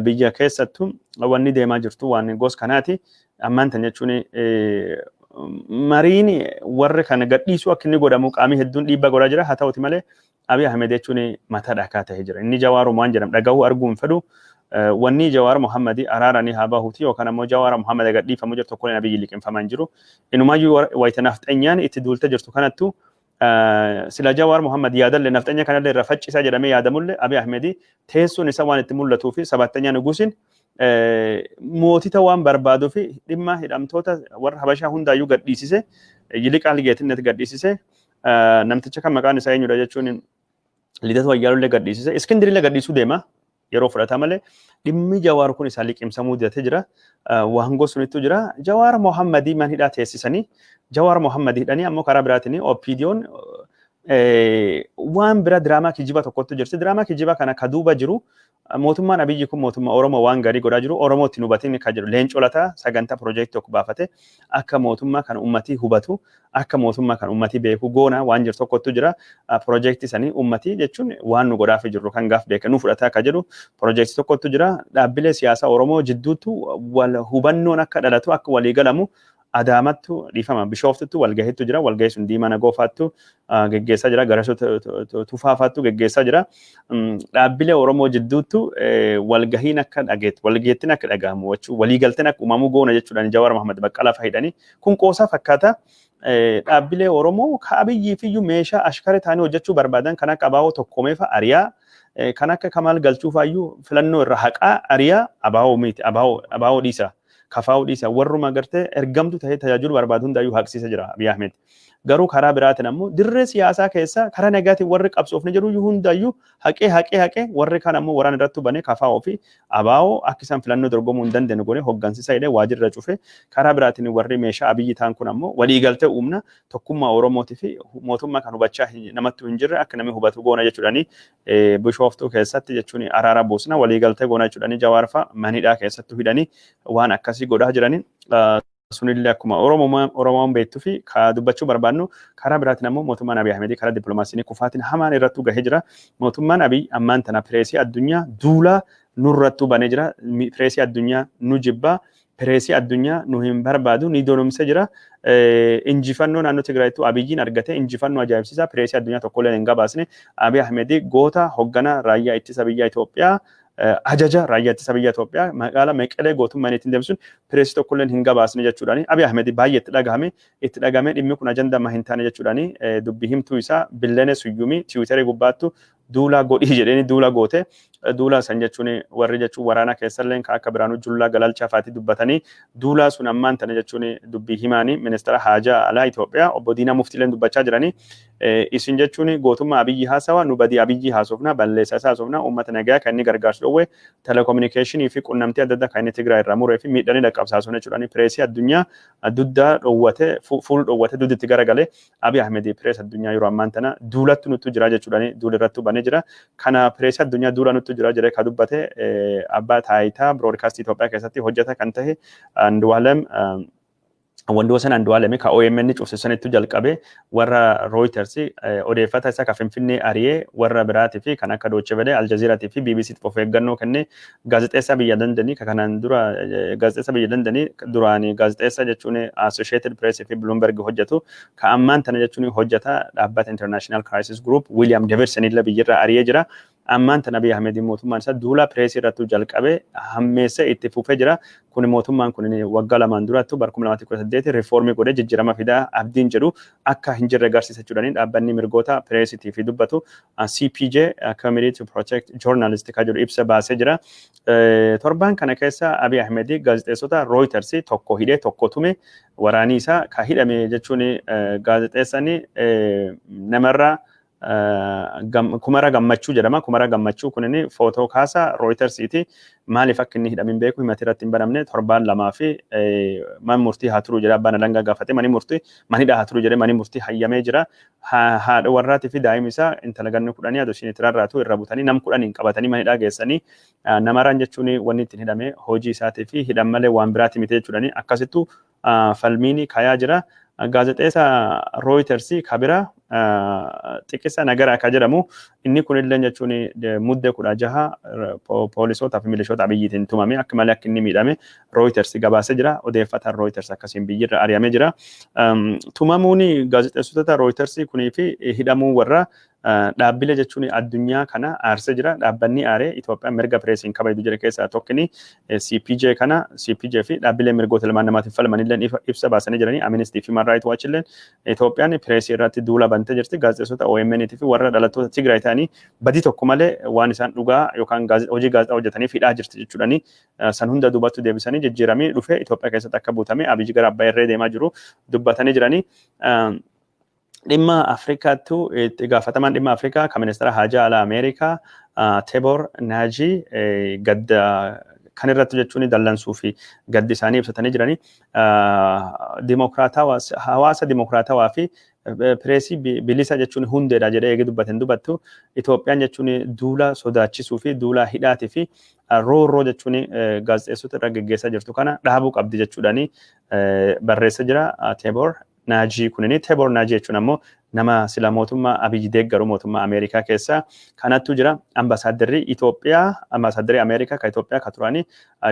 Biyya keessattuu wanni deemaa jirtu waan gos kanaati. Ammaan tan jechuun mariin warri kana gadhiisuu akka inni godhamu qaamii hedduun dhiibbaa godhaa jira. Haa ta'uti malee, Abiy Ahmed jechuun mataa dhakaa ta'ee jira. Inni Jawaarum waan jedhamu dhagahuu arguu hin fedhu. Wanni Jawaar Mohammadii araaranii haa bahuuti yookaan ammoo Jawaar Mohammad gadhiifamu jiru tokkolleen Abiyyi liqimfamaa hin jiru. Inumaayyuu wayita nafxanyaan itti duulte jirtu kanattu sila Jawaar Mohammad yaadallee nafxanya kanallee irra faccisaa jedhamee yaadamullee, Abiy Ahmed teessoon isaa waan itti mul'atuu fi sabattanya nugusin mootita waan barbaaduu fi dhimma hidhamtoota warra Habashaa hundaayyuu gadhiisise, Yiliqaal Geetinnet gadhiisise, namticha kan maqaan isaa eenyudha jechuun Lidatu Ayyaalullee gadhiisise, Iskindirillee gadhiisuu deema yeroo fudhata malee, dhimmi Jawaar kun isaa liqimsamuu didatee jira. Waan gosunittu jira. Jawaar Mohammadii man hidhaa teessisanii, Jawaar Mohammadii hidhanii, ammoo karaa biraatiin OPDOn waan bira diraamaa kijiba tokkotu jirti. Diraamaa kijiba kana ka duuba jiru mootummaan Abiyyi kun mootummaa Oromoo waan gaarii godhaa jiru Oromoo ittiin hubatiin kan jedhu Leencoo Lataa sagantaa piroojeektii tokko baafate, akka mootummaa kan uummatii hubatu, akka mootummaa kan uummatii beeku goona waan jiru tokkotu jira. Piroojeektii sanii uummatii jechuun waan nu godhaaf jirru kan gaaf beeka nu fudhataa akka jedhu piroojeektii tokkotu jira. Dhaabbilee siyaasaa Oromoo jidduutu wal hubannoon akka dhalatu, akka walii galamu Adaamattu, dhiifama, Bishooftuttu walgahiitu jira. Walgahii sun Diimaa Nagoofaattu geggeessaa jira. Garasuu Tufaafaattu geggeessaa jira. Dhaabbilee Oromoo jidduuttu walgahiin akka dhageettu, walgeettiin akka dhagahamu jechuun waliigalteen akka uumamu goona jechuudhaan Jawaar Mohammad Baqqalaa fa'idhanii. Kun qoosaa fakkaata. Dhaabbilee Oromoo ka Abiyyiif iyyuu meeshaa ashkara ta'anii hojjechuu barbaadan kan akka ABO tokkoomeefa ariyaa, kan akka Kamaal Galchuufaayyuu filannoo irra haqaa ariyaa, ABO miti, ABO dhiisa. Kafaa'uu dhiisa, warruma gartee ergamtu ta'ee tajaajiluu barbaadu hundaayyuu haqsiisa jira Abiy Ahmed. Garuu karaa biraatiin ammoo dirree siyaasaa keessa karaa nagaatiin warri qabsoofne jedhu hundaayyuu haqee haqee haqee, warri kaan ammoo waraana irratti banee kafaa'uu fi ABO akka isaan filannoo dorgomuu hin dandeenye godhee hoggansiisa jedhee waajjirra cufe. Karaa biraatiin warri meeshaa Abiyyi ta'an kun ammoo waliigaltee uumna, tokkummaa Oromootii fi mootummaa kan hubachaa namattuu hin jirre akka namni hubatu goona jechuudhaani, Bishooftuu keessatti jechuun araara buusna, waliigaltee goona jechuudhaani Jawaar fa'a manidhaa keessattuu hidhanii waan akkasii godhaa jiranii. Sunillee akkuma Oromoon beektuu fi ka dubbachuu barbaannu, karaa biraatiin ammoo mootummaan Abiy Ahmed karaa dippiloomaasiin kufaatiin hamaan irrattuu gahee jira. Mootummaan Abiy ammaan tana pireesii addunyaa duulaa nurrattuu banee jira. Pireesii addunyaa nu jibbaa. Pireesii addunyaa nu hin barbaadu, ni donomsee jira. Injifannoo naannoo Tigraayittuu Abiyyiin argate injifannoo ajaa'ibsiisaa pireesii addunyaa tokkollee hin gabaasne. Abiy Ahmed goota hoggana raayyaa ittisa biyya Itoophiyaa, ajaja raayyaa ittisa biyya Itoophiyaa magaalaa Meqelee gootummaan ittiin deemsuun pireesii tokkollee hin gabaasne jechuudhaani. Abiy Ahmed baay'ee itti dhagahame, itti dhagahame, dhimmi kun ajandaa hin taane jechuudhaani dubbii himtuu isaa Billene Suyyumii Tiwiitarii gubbaattu duulaa godhii jedheeni duula goote. Duula san jechuun warri jechuun waraana keessallee kan akka Biraanuu Jullaa Galalchaa fa'aati dubbatanii, duulaa sun ammaan tana jechuun dubbii himaanii ministeera haajaa alaa Itoophiyaa obbo Diinaa Muftiileen dubbachaa jiranii. Isin jechuun gootummaa Abiyyi haasawa, nu badii Abiyyi haasofna, balleessaa isaa haasofna. Uummata nagaa kan inni gargaarsu dhowwe, telekominikeeshinii fi qunnamtii adda addaa kan inni Tigraay irraa muree fi miidhanii dhaqqabsaasuun jechuudhaan pireesii addunyaa duddaa dhowwate, fuul dhowwate, dudditti garagalee Abiy Ahmed pirees addunyaa yeroo ammaan tana duulattu nuttu jira jechuudhaan duula irratti banee jira. Kana pireesii addunyaa duula nuttu jira jedhee kan dubbate abbaa taayitaa biroodkaastii Itoophiyaa keessatti hojjeta kan ta'e Andu'aalem Wandoosan Andu'aalem ka OMN cufsisanitti jalqabe, warra Reuters odeeffata isa ka Finfinnee ari'ee, warra biraatii fi kan akka Deutsche Welle, Al Jazeera fi BBC of eeggannoo kenne. Gaazexeessaa biyya dandanii ka kanaan dura gaazexeessaa biyya dandanii duraanii gaazexeessaa jechuun Associated Press fi Bloomberg hojjetu, ka ammaan tana jechuun hojjeta dhaabbata International Crisis Group William Davidson illee biyyirraa ari'ee jira. Ammaan tana Abiy Ahmed mootummaan isaa duula pireesii irratti jalqabe hammeessee itti fufee jira. Kun mootummaan kun waggaa 2n durattu bara 2018 riifoormii godhee jijjiirama fidaa abdiin jedhu akka hin jirre agarsiisa jechuudhaan dhaabbanni mirgoota pireesitii fi dubbatu CPJ, Committee to Protect Journalists, kan jedhu ibsa baasee jira. Torbaan kana keessa Abiy Ahmed gaazexeessota Reuters tokko hidhee tokko tume. Waraanii isaa ka hidhame jechuun gaazexeessaan namarraa Kumara Gammachuu jedhama. Kumara Gammachuu kunin footoo kaasa Reutersiiti. Maaliif akka inni hidhamin beeku, himati irratti hin banamne. Torbaan 2 fi man murtii haa turu jedhee abbaan alangaa gaafate. Mani murtii manidha haa turu jedhee mani murtii hayyamee jira. Haadha warraatii fi daa'imni isaa intala ganna 10 adoo isheen itti rarraatu irra butanii nam 10n qabatanii manidhaa geessanii. Namaraan jechuun wanni ittiin hidhame hojii isaatii fi hidhan malee waan biraati miti jechuudhani akkasittu falmiini kayaa jira. Gaazexeessa Reuters kabira Xiqisa Nagara ka jedhamu inni kunillee jechuun Muddee 16 poolisootaa fi milishoota Abiyyiitiin tumame, akka malee akka inni miidhame Reuters gabaasee jira. Odeeffataan Reuters akkasiin biyyirra ari'amee jira. Tumamuun gaazexeessitoota Reuters kunii fi hidhamuu warra dhaabbile jechuun addunyaa kana aarsee jira. Dhaabbanni aaree Itoophiyaan mirga pireesiin kabajdu jedhe keessaa tokkini CPJ kana. CPJ fi dhaabbilee mirgoota ilmaan namaatiif falmanillee ibsa baasanii jiranii. Amnesty fi Human Rights Watch illee Itoophiyaan pireesii irratti duula bantee jirti. Gaazexeessota OMN fi warra dhalattoota Tigraay ta'anii badii tokko malee waan isaan dhugaa yookaan hojii gaazexaa hojjetaniif hidhaa jirti jechuudhani san hunda duubatti deebisanii jijjiiramii dhufe Itoophiyaa keessatti akka buutame, Abiyyi gara abbaa irree deemaa jiru dubbatanii jiranii. Dhimma Afrikaattu itti gaafatamaan dhimma Afrikaa kan ministeera haajaa alaa Ameerikaa Tibor Naajii gadda kan irratti jechuun dallansuu fi gaddi isaanii ibsatanii jiranii. Dimokiraatawaa, hawaasa dimokiraatawaa fi pireesii bilisa jechuun hundeedha jedhee eegi dubbateen dubattu Itoophiyaan jechuun duula sodaachisuu fi duula hidhaatii fi roorroo jechuun gaazexeessota irra geggeessaa jirtu kana dhaabuu qabdi jechuudhaani barreessa jira Tibor Naajii kunini. Tibor Naajii jechuun ammoo nama sila mootummaa Abiyyi deeggaru mootummaa Ameerikaa keessa kanattu jira. Ambasaadarri Itoophiyaa, ambasaadarri Ameerikaa ka Itoophiyaa ka turanii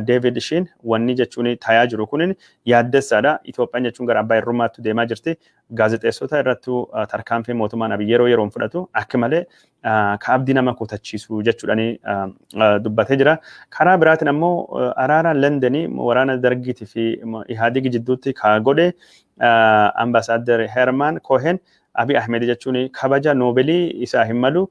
David Shinn wanni jechuun tayaa jiru kunin yaaddessaadha. Itoophiyaan jechuun gara abbaa irrummaatti deemaa jirti. Gaazexeessota irrattuu tarkaanfii mootummaan Abiyyi yeroo yeroon fudhatu akka malee ka abdii nama kutachiisu jechuudhani dubbatee jira. Karaa biraatiin ammoo araara Londonii waraana Dargiitii fi Ihaadigi jidduutti ka godhe ambasaaddar Herman Cohen Abiy Ahmed jechuun kabaja Noobelii isaa hin malu,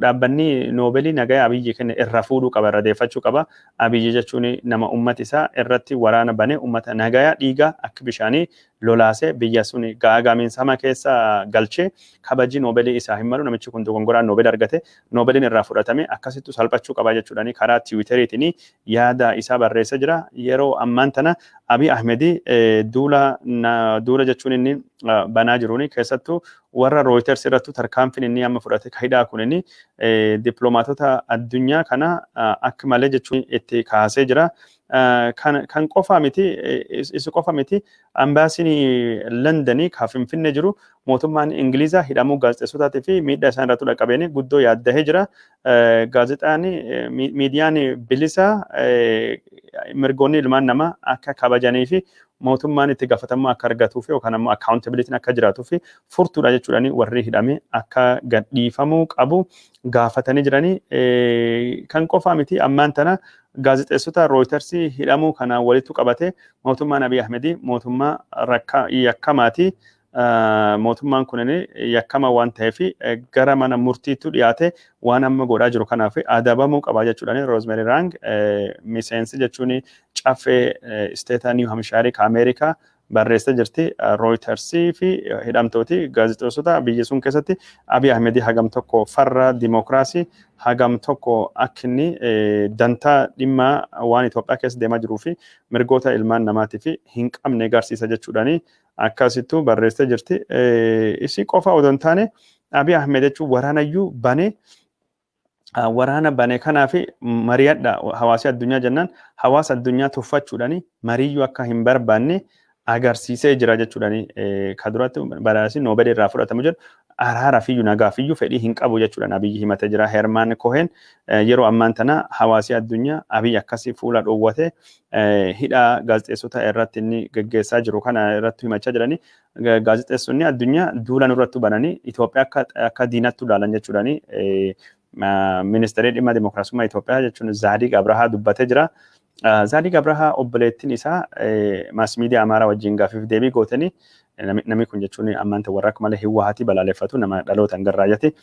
dhaabbanni Noobelii nagaya Abiyyi kenne irra fuudhuu qaba, irra deeffachuu qaba. Abiyyi jechuun nama ummati isaa irratti waraana bane, ummata nagaya dhiiga akka bishaanii lolaase, biyya sun gaagaamiinsa hamaa keessa galchee kabaji Noobelii isaa hin malu. Namichi kun dogongoraan Noobel argate, Noobeliin irraa fudhatame akkasittu salphachuu qaba jechuudhaan karaa Tiwiiteriitiin yaada isaa barreessa jira. Yeroo ammaan tana Abiy Ahmed duula jechuun inni banaa jiruun, keessattuu warra Reuters irrattu tarkaanfiin inni amma fudhate ka hidhaa kun inni dippiloomaatota addunyaa kana akka malee jechuun itti kaasee jira. Kan qofa miti, isa qofa miti, ambaasiin Londonii ka Finfinnee jiru mootummaan Ingilizaa hidhamuu gaazexeessotaatii fi miidhaa isaan irratti dhaqqabeen guddoo yaaddahee jira. Gaazexaan miidiyaan bilisa mirgoonni ilmaan namaa akka kabajanii fi mootummaan itti gaafatamummaa akka argatuu fi yookaan ammoo accountabilityn akka jiraatuu fi furtuudha jechuudhaan warri hidhame akka gadhiifamuu qabu gaafatanii jiranii. Kan qofaa miti, ammaan tana gaazexeessota Reuters hidhamuu kana walitti qabate mootummaan Abiy Ahmed mootummaa yakkamaati. Mootummaan kunin yakkama waan ta'eef gara mana murtiitti dhiyaate waan amma godhaa jiru kanaaf adabamuu qaba jechuudhaan Roozmeeri Raang, miseensi jechuun caffee isteeta Niiw Hamshaarii ka Ameerikaa, barreessee jirti. Rooyitarsii fi hidhamtooti gaazexeessota biyya sun keessatti Abiy Ahmedii hagam tokko farra dimookiraasii, hagam tokko akka inni dantaa dhimma waan Itoophiyaa keessa deemaa jiruu fi mirgoota ilmaan namaatiif hin qabne agarsiisa jechuudhaani akkasittuu barreessee jirti. Isii qofa odoo hin taane, Abiy Ahmed jechuun waraanayyuu banee, waraana bane kanaaf mari'adha hawaasi addunyaa jennaan, hawaasa addunyaa tuffachuudhaani mariiyyuu akka hin barbaanne agarsiisee jira jechuudhaani. Ka duratti badhaasni Noobelii irraa fudhatamu jedhu araaraa fiyyuu nagaa fiyyuu fedhii hin qabu jechuudhaan Abiyyi himatee jira. Hermaan Kohen yeroo ammaan tana hawaasi addunyaa Abiyyi akkasii fuula dhoowwate hidhaa gaazexeessota irratti inni geggeessaa jiru kana irratti himachaa jiranii, gaazexeessonni addunyaa duula nurratti bananii Itoophiyaa akka diinatti ilaalan jechuudhaani ministeerri dhimma dimookiraasummaa Itoophiyaa jechuun Zaadiq Abrahaa dubbatee jira. Zaadiq Abrahaa obboleettiin isaa mass media Amaaraa wajjin gaafiif deebii gootanii, namni kun jechuun ammaan warra akka malee Hiwwahaatii balaaleffatu, nama dhalootaan garraayati.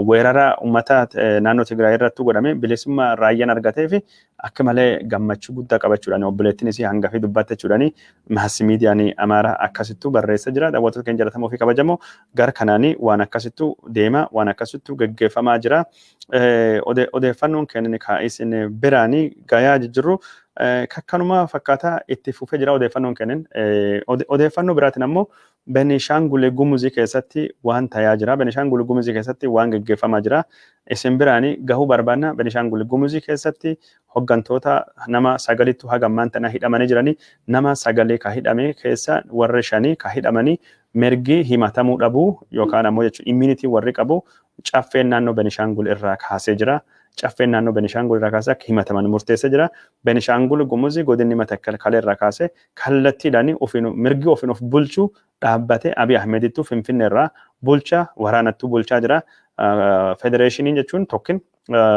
Weerara uummata naannoo Tigraay irratti godhame bilisummaa raayyaan argatee fi akka malee gammachuu guddaa qabachuudhaan obboleettiin isii hangafii dubbatte jechuudhaan mass miidiyaan Amaaraa akkasittuu barreessa jira. Daawwattoota keenya jaallatamoo fi kabajamoo, gara kanaanii waan akkasittuu deema, waan akkasittuu geggeeffamaa jira. Odeeffannoon kennan isin biraanii gayaa jijjiirru kakkanuma fakkaataa itti fufee jira odeeffannoon kennan. Odeeffannoo biraatiin ammoo Benishaangul Gumuzii keessatti waan tayaa jira. Benishaangul Gumuzii keessatti waan geggeeffamaa jira. Isin biraanii gahuu barbaanna. Benishaangul Gumuzii keessatti hoggantoota nama sagalittu haga ammaan tana hidhamanii jiranii. Nama sagalee ka hidhame keessa warri shanii ka hidhamanii mirgi himatamuu dhabuu yookaan ammoo jechuun immunity warri qabu caffeen naannoo Benishaangul irraa kaasee jira. Caffeen naannoo Benishaangul irraa kaasee akka himataman murteessee jira. Benishaangul Gumuzii godinni Matakkal kalee irraa kaasee kallattiidhaan ofiin mirgi ofiin of bulchuu dhaabbate. Abiy Ahmedittuu Finfinnee irraa bulcha, waraanattuu bulchaa jira. Federeeshiniin jechuun tokkin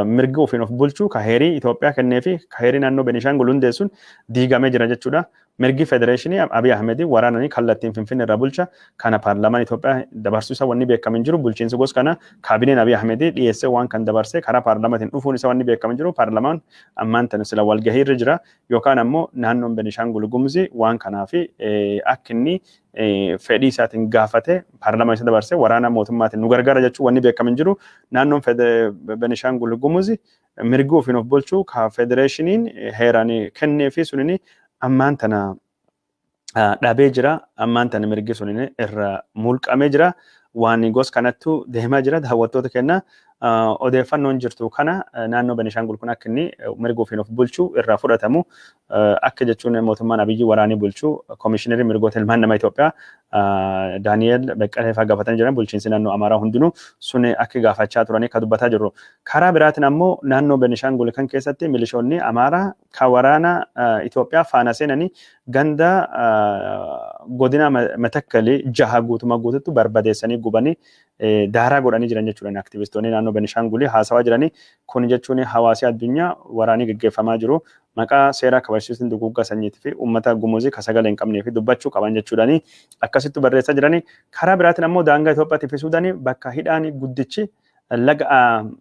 mirgi ofiin of bulchuu ka heerii Itoophiyaa kennee fi ka heerii naannoo Benishaangul hundeessuun diigamee jira jechuudha. Mirgi federeeshinii Abiy Ahmed waraananii kallattiin Finfinnee irraa bulcha. Kana paarlaamaan Itoophiyaa dabarsuu isa wanni beekamu hin jiru. Bulchiinsi gos kana kaabineen Abiy Ahmed dhiyeessee waan kan dabarsee karaa paarlaamaatiin dhufuun isa wanni beekamu hin jiru. Paarlaamaan ammaan tana sila walgahii irra jira yookaan ammoo naannoon Benishaangul Gumuzii waan kanaaf akka inni fedhii isaatiin gaafate paarlaamaa isa dabarsee waraana mootummaatiin nu gargaara jechuun wanni beekamu hin jiru. Naannoon Benishaangul Gumuzii mirgi ofiin of bulchuu ka federeeshiniin heeraan kennee fi sunini ammaan tana dhabee jira. Ammaan tana mirgi sunini irra mulqamee jira. Waan gos kanattu deemaa jira, daawwattoota kenna. Odeeffannoon jirtu kana naannoo Benishaangul kun akka inni mirga ofiin of bulchuu irraa fudhatamu, akka jechuun mootummaan Abiyyi waraanii bulchuu, koomishinarri mirgoota ilmaan namaa Itoophiyaa Daani'eel Beqqalee fa'aa gaafatanii jiran, bulchiinsi naannoo Amaaraa hundinuu sun akka gaafachaa turanii akka dubbataa jirru. Karaa biraatiin ammoo naannoo Benishaangul kan keessatti milishoonni Amaaraa kan waraana Itoophiyaa faana seenanii ganda godina Matakkalii jaha guutumaa guututti barbadeessanii gubanii daaraa godhanii jiran jechuudha. Aktivistoonni naannoo Benishaangulii haasawaa jiranii kun jechuun hawaasi addunyaa waraanii gaggeeffamaa jiru maqaa seeraa kabachiisuun duguuggaa sanyiitii fi uummata Gumuzii ka sagalee hin qabnee fi dubbachuu qaban jechuudhaani akkasitti barreessaa jiranii. Karaa biraatiin ammoo daangaa Itoophiyaatii fi Suudaanii bakka hidhaan guddichi laga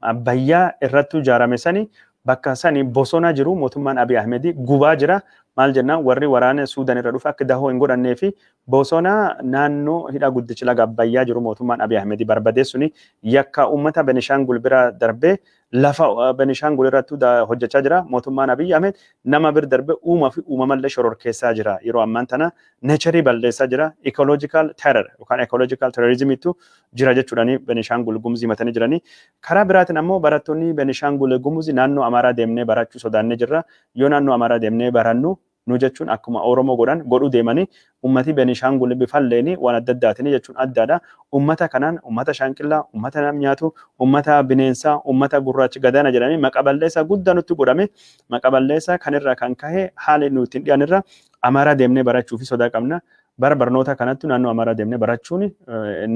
Abbayyaa irratti ijaarame sani, bakka sani bosona jiru mootummaan Abiy Ahmed gubaa jira. Maal jennaan, warri waraana Suudaan irra dhufe akka dahoo hin godhannee fi bosona naannoo hidha guddichi laga Abbayyaa jiru mootummaan Abiy Ahmed barbadeessuun yakka uummata Benishaangul bira darbee lafa Benishaangul irratti hojjechaa jira. Mootummaan Abiy Ahmed nama bir darbee uumaa fi uumamallee shororkeessaa jira. Yeroo ammaan tana nature balleessaa jira. Ecological terror yookaan ecological terrorismitu jira jechuudhaan Benishaangul Gumuz himatanii jiranii. Karaa biraatiin ammoo barattoonni Benishaangul Gumuz naannoo Amaaraa deemnee barachuu sodaannee jirra. Yoo naannoo Amaaraa deemnee barannu nu jechuun akkuma Oromoo godhan godhuu deemanii, ummati Benishaangul bifalleeni waan adda addaatiin jechuun addaadha. Ummata kanaan ummata shaanqillaa, ummata nam nyaatu, ummata bineensaa, ummata gurraacha gadaana jedhanii maqa balleessaa guddaa nutti godhame. Maqa balleessaa kanirraa kan kahe haala nuti ittiin dhiyaanirra Amaaraa deemnee barachuu fi sodaa qabna. Bara barnoota kanatti naannoo Amaaraa deemnee barachuun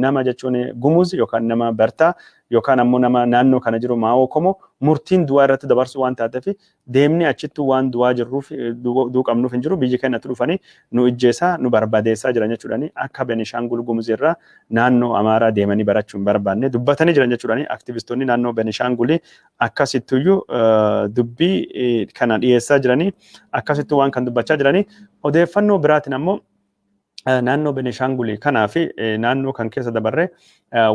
nama jechuun Gumuz yookaan nama Bartaa yookaan ammoo nama naannoo kana jiru Maa'oo Komoo murtiin du'aa irratti dabarsu waan taateef, deemnee achittuu waan du'aa jirruuf du'uu qabnuuf hin jiru. Biyyi keenyatti dhufanii nu ijjeessaa, nu barbadeessaa jiran jechuudhaani akka Benishaangul Gumuz irraa naannoo Amaaraa deemanii barachuu hin barbaanne dubbatanii jiran jechuudhaani. Aktivistoonni naannoo Benishaangulii akkasittuyyuu dubbii kana dhiyeessaa jiranii, akkasittuu waan kan dubbachaa jiranii. Odeeffannoo biraatiin ammoo naannoo Benishaangulii kanaa fi naannoo kan keessa dabarre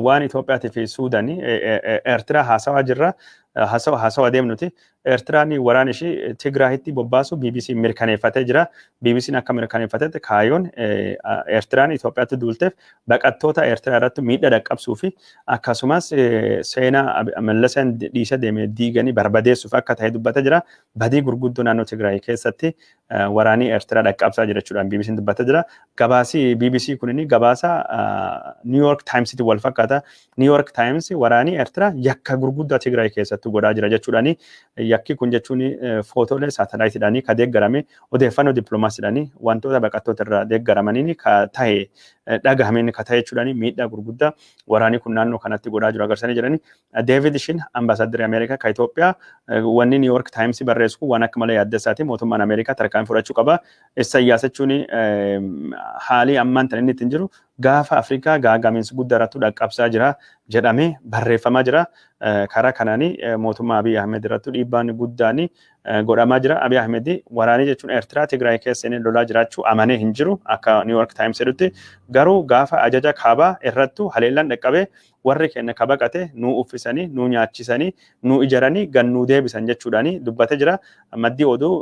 waan Itoophiyaatii fi Suudaanii Eertiraa haasawaa jirra. Haasawa deemnuti. Eertiraan waraan ishii Tigraahitti bobbaasu BBC mirkaneeffatee jira. BBC'n akka mirkaneeffatetti, kaayoon Eertiraan Itoophiyaatti duulteef baqattoota Eertiraa irratti miidhaa dhaqqabsuu fi akkasumas seenaa Mallasaan dhiisa deeme diiganii barbadeessuuf akka ta'e dubbatee jira. Badii gurguddoo naannoo Tigraay keessatti waraanii Eertiraa dhaqqabsaa jira jechuudhaan BBC'n dubbatee jira. Gabaasi BBC kunini gabaasa New York Timesitti wal fakkaata. New York Times waraanii Eertiraa yakka gurguddaa Tigraay keessatti godhaa jira jechuudhaani, yakki kun jechuun footoolee saatalaayitiidhaanii ka deeggarame, odeeffannoo dippiloomaasiidhaanii, wantoota baqattoota irraa deeggaramaniin ka ta'e dhagahameen ka ta'e jechuudhaani miidhaa gurguddaa waraanii kun naannoo kanatti godhaa jiru agarsiisanii jirani. Deevid Shin, ambaasaaddarri Ameerikaa ka Itoophiyaa, wanni New York Times barreessu kun waan akka malee yaaddessaati, mootummaan Ameerikaa tarkaanfii fudhachuu qaba. Isayyaas jechuun haalii ammaan tan inni ittiin jiru gaafa Afrikaa gaagamiinsi guddaa irratti dhaqqabsaa jira jedhamee barreeffamaa jira. Karaa kanaanii mootummaa Abiy Ahmed irratti dhiibbaan guddaan godhamaa jira. Abiy Ahmed waraanii jechuun Eertiraa Tigraay keessa inni lolaa jiraachuu amanee hin jiru akka New York Times jedhutti. Garuu gaafa ajaja kaabaa irrattu haleellaan dhaqqabee, warri keenya ka baqate nuu uffisanii, nuu nyaachisanii, nuu ijaranii gan nuu deebisan jechuudhaani dubbate jira. Maddii oduu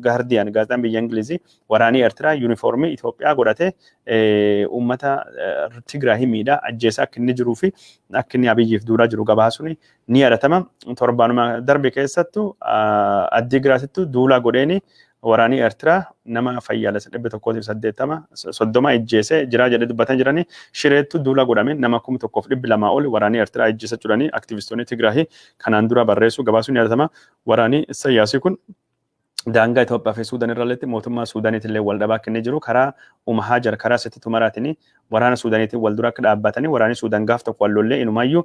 Guardian, gaazexaan biyya Ingilizii, waraanii Eertiraa yuunifoormii Itoophiyaa godhate uummata Tigraahii miidhaa ajjeesaa akka inni jiruu fi akka inni Abiyyiif duulaa jiru gabaasuun ni yaadatama. Torbaanuma darbe keessattu Addiigiraatittu duulaa godheeni waraanii Eertiraa nama fayyaalessa 180 30 ijjeese jiraa jedhee dubbatan jiranii. Shireettu duula godhame nama 1200 ol waraanii Eertiraa ijjeesa jiranii aktivistoonni Tigraahii kanaan dura barreessuu gabaasuun yaadatama. Waraanii Isayyaasii kun daangaa Itoophiyaa fi Suudaan irralletti mootummaa Suudaaniitiin illee wal dhabaa akka inni jiru, karaa Umahajar, karaa Sitti Humaraatiin waraana Suudaaniitiin wal dura akka dhaabbatanii, waraanni Suudaan gaaf tokko wal lollee inumaayyuu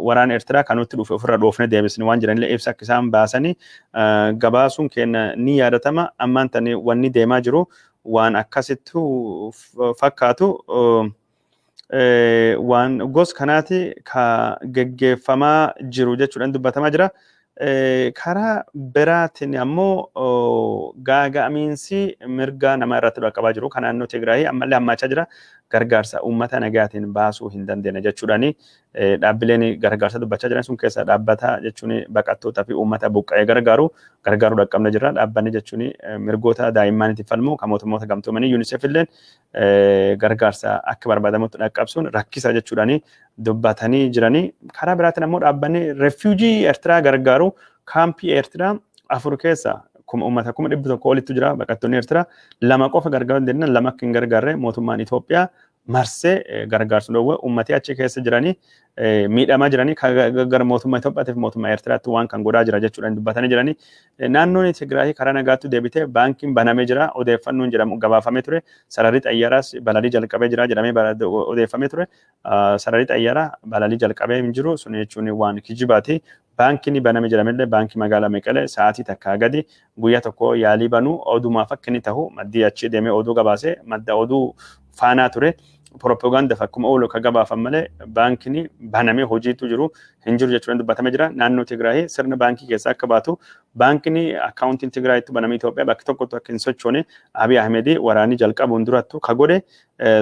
waraana Eertiraa kan nutti dhufe ofirra dhoofne deebisne waan jiranillee ibsa akka isaan baasanii gabaasuun keenya ni yaadatama. Ammaan tani wanni deemaa jiru waan akkasittu fakkaatu, waan gos kanaati ka geggeeffamaa jiru jechuudhaan dubbatamaa jira. Karaa biraatiin ammoo gaaga'amiinsi mirga nama irratti dhaqqabaa jiru kan naannoo Tigraay ammallee hammaachaa jira. Gargaarsa uummata nagaatiin baasuu hin dandeenye jechuudhaani dhaabbileen gargaarsa dubbachaa jiran sun keessa dhaabbata jechuun baqattootaa fi uummata buqqa'ee gargaaru gargaaruu dhaqqabne jira. Dhaabbanni jechuun mirgoota daa'immaniitiif falmu kan mootummoota gamtoomanii UNICEF illee gargaarsa akka barbaadamutti dhaqqabsuun rakkisa jechuudhaani dubbatanii jiranii. Karaa biraatiin ammoo dhaabbanni refugee Eertiraa gargaaru kaampii Eertiraa afur keessa kuma uummata 100,000 olittu jira. Baqattoonni Eertiraa lama qofa gargaaruu dandeenye, lama akka hin gargaarre mootummaan Itoophiyaa marsee gargaarsu dhoowwe, uummatni achi keessa jiranii miidhamaa jiranii gara mootummaa Itoophiyaatiif mootummaa Eertiraatti waan kan godhaa jira jechuudhaan dubbatanii jiranii. Naannoon Tigraay karaa nagaatti deebitee baankiin banamee jira odeeffannoon jedhamu gabaafamee ture. Sararri xayyaaraas balalii jalqabee jira jedhamee odeeffamee ture. Sararri xayyaaraa balalii jalqabee hin jiru, sun jechuun waan kijibaati. Baankiin baname jedhamellee baankii magaalaa Meqelee sa'aatii takkaa gadi guyyaa tokko yaalii banuu odumaaf akka inni tahu maddii achi deemee oduu gabaase madda oduu Faanaa ture. Propagaandaaf akkuma oolu ka gabaafan malee baankiin banamee hojiitu jiru hin jiru jechuudhaan dubbatamee jira. Naannoo Tigraay sirna baankii keessaa akka baatu, baankiin akkaawuntiin Tigraayitti banamee Itoophiyaa bakka tokkotti akka hin sochoone Abiy Ahmed waraanii jalqabuun durattu ka godhe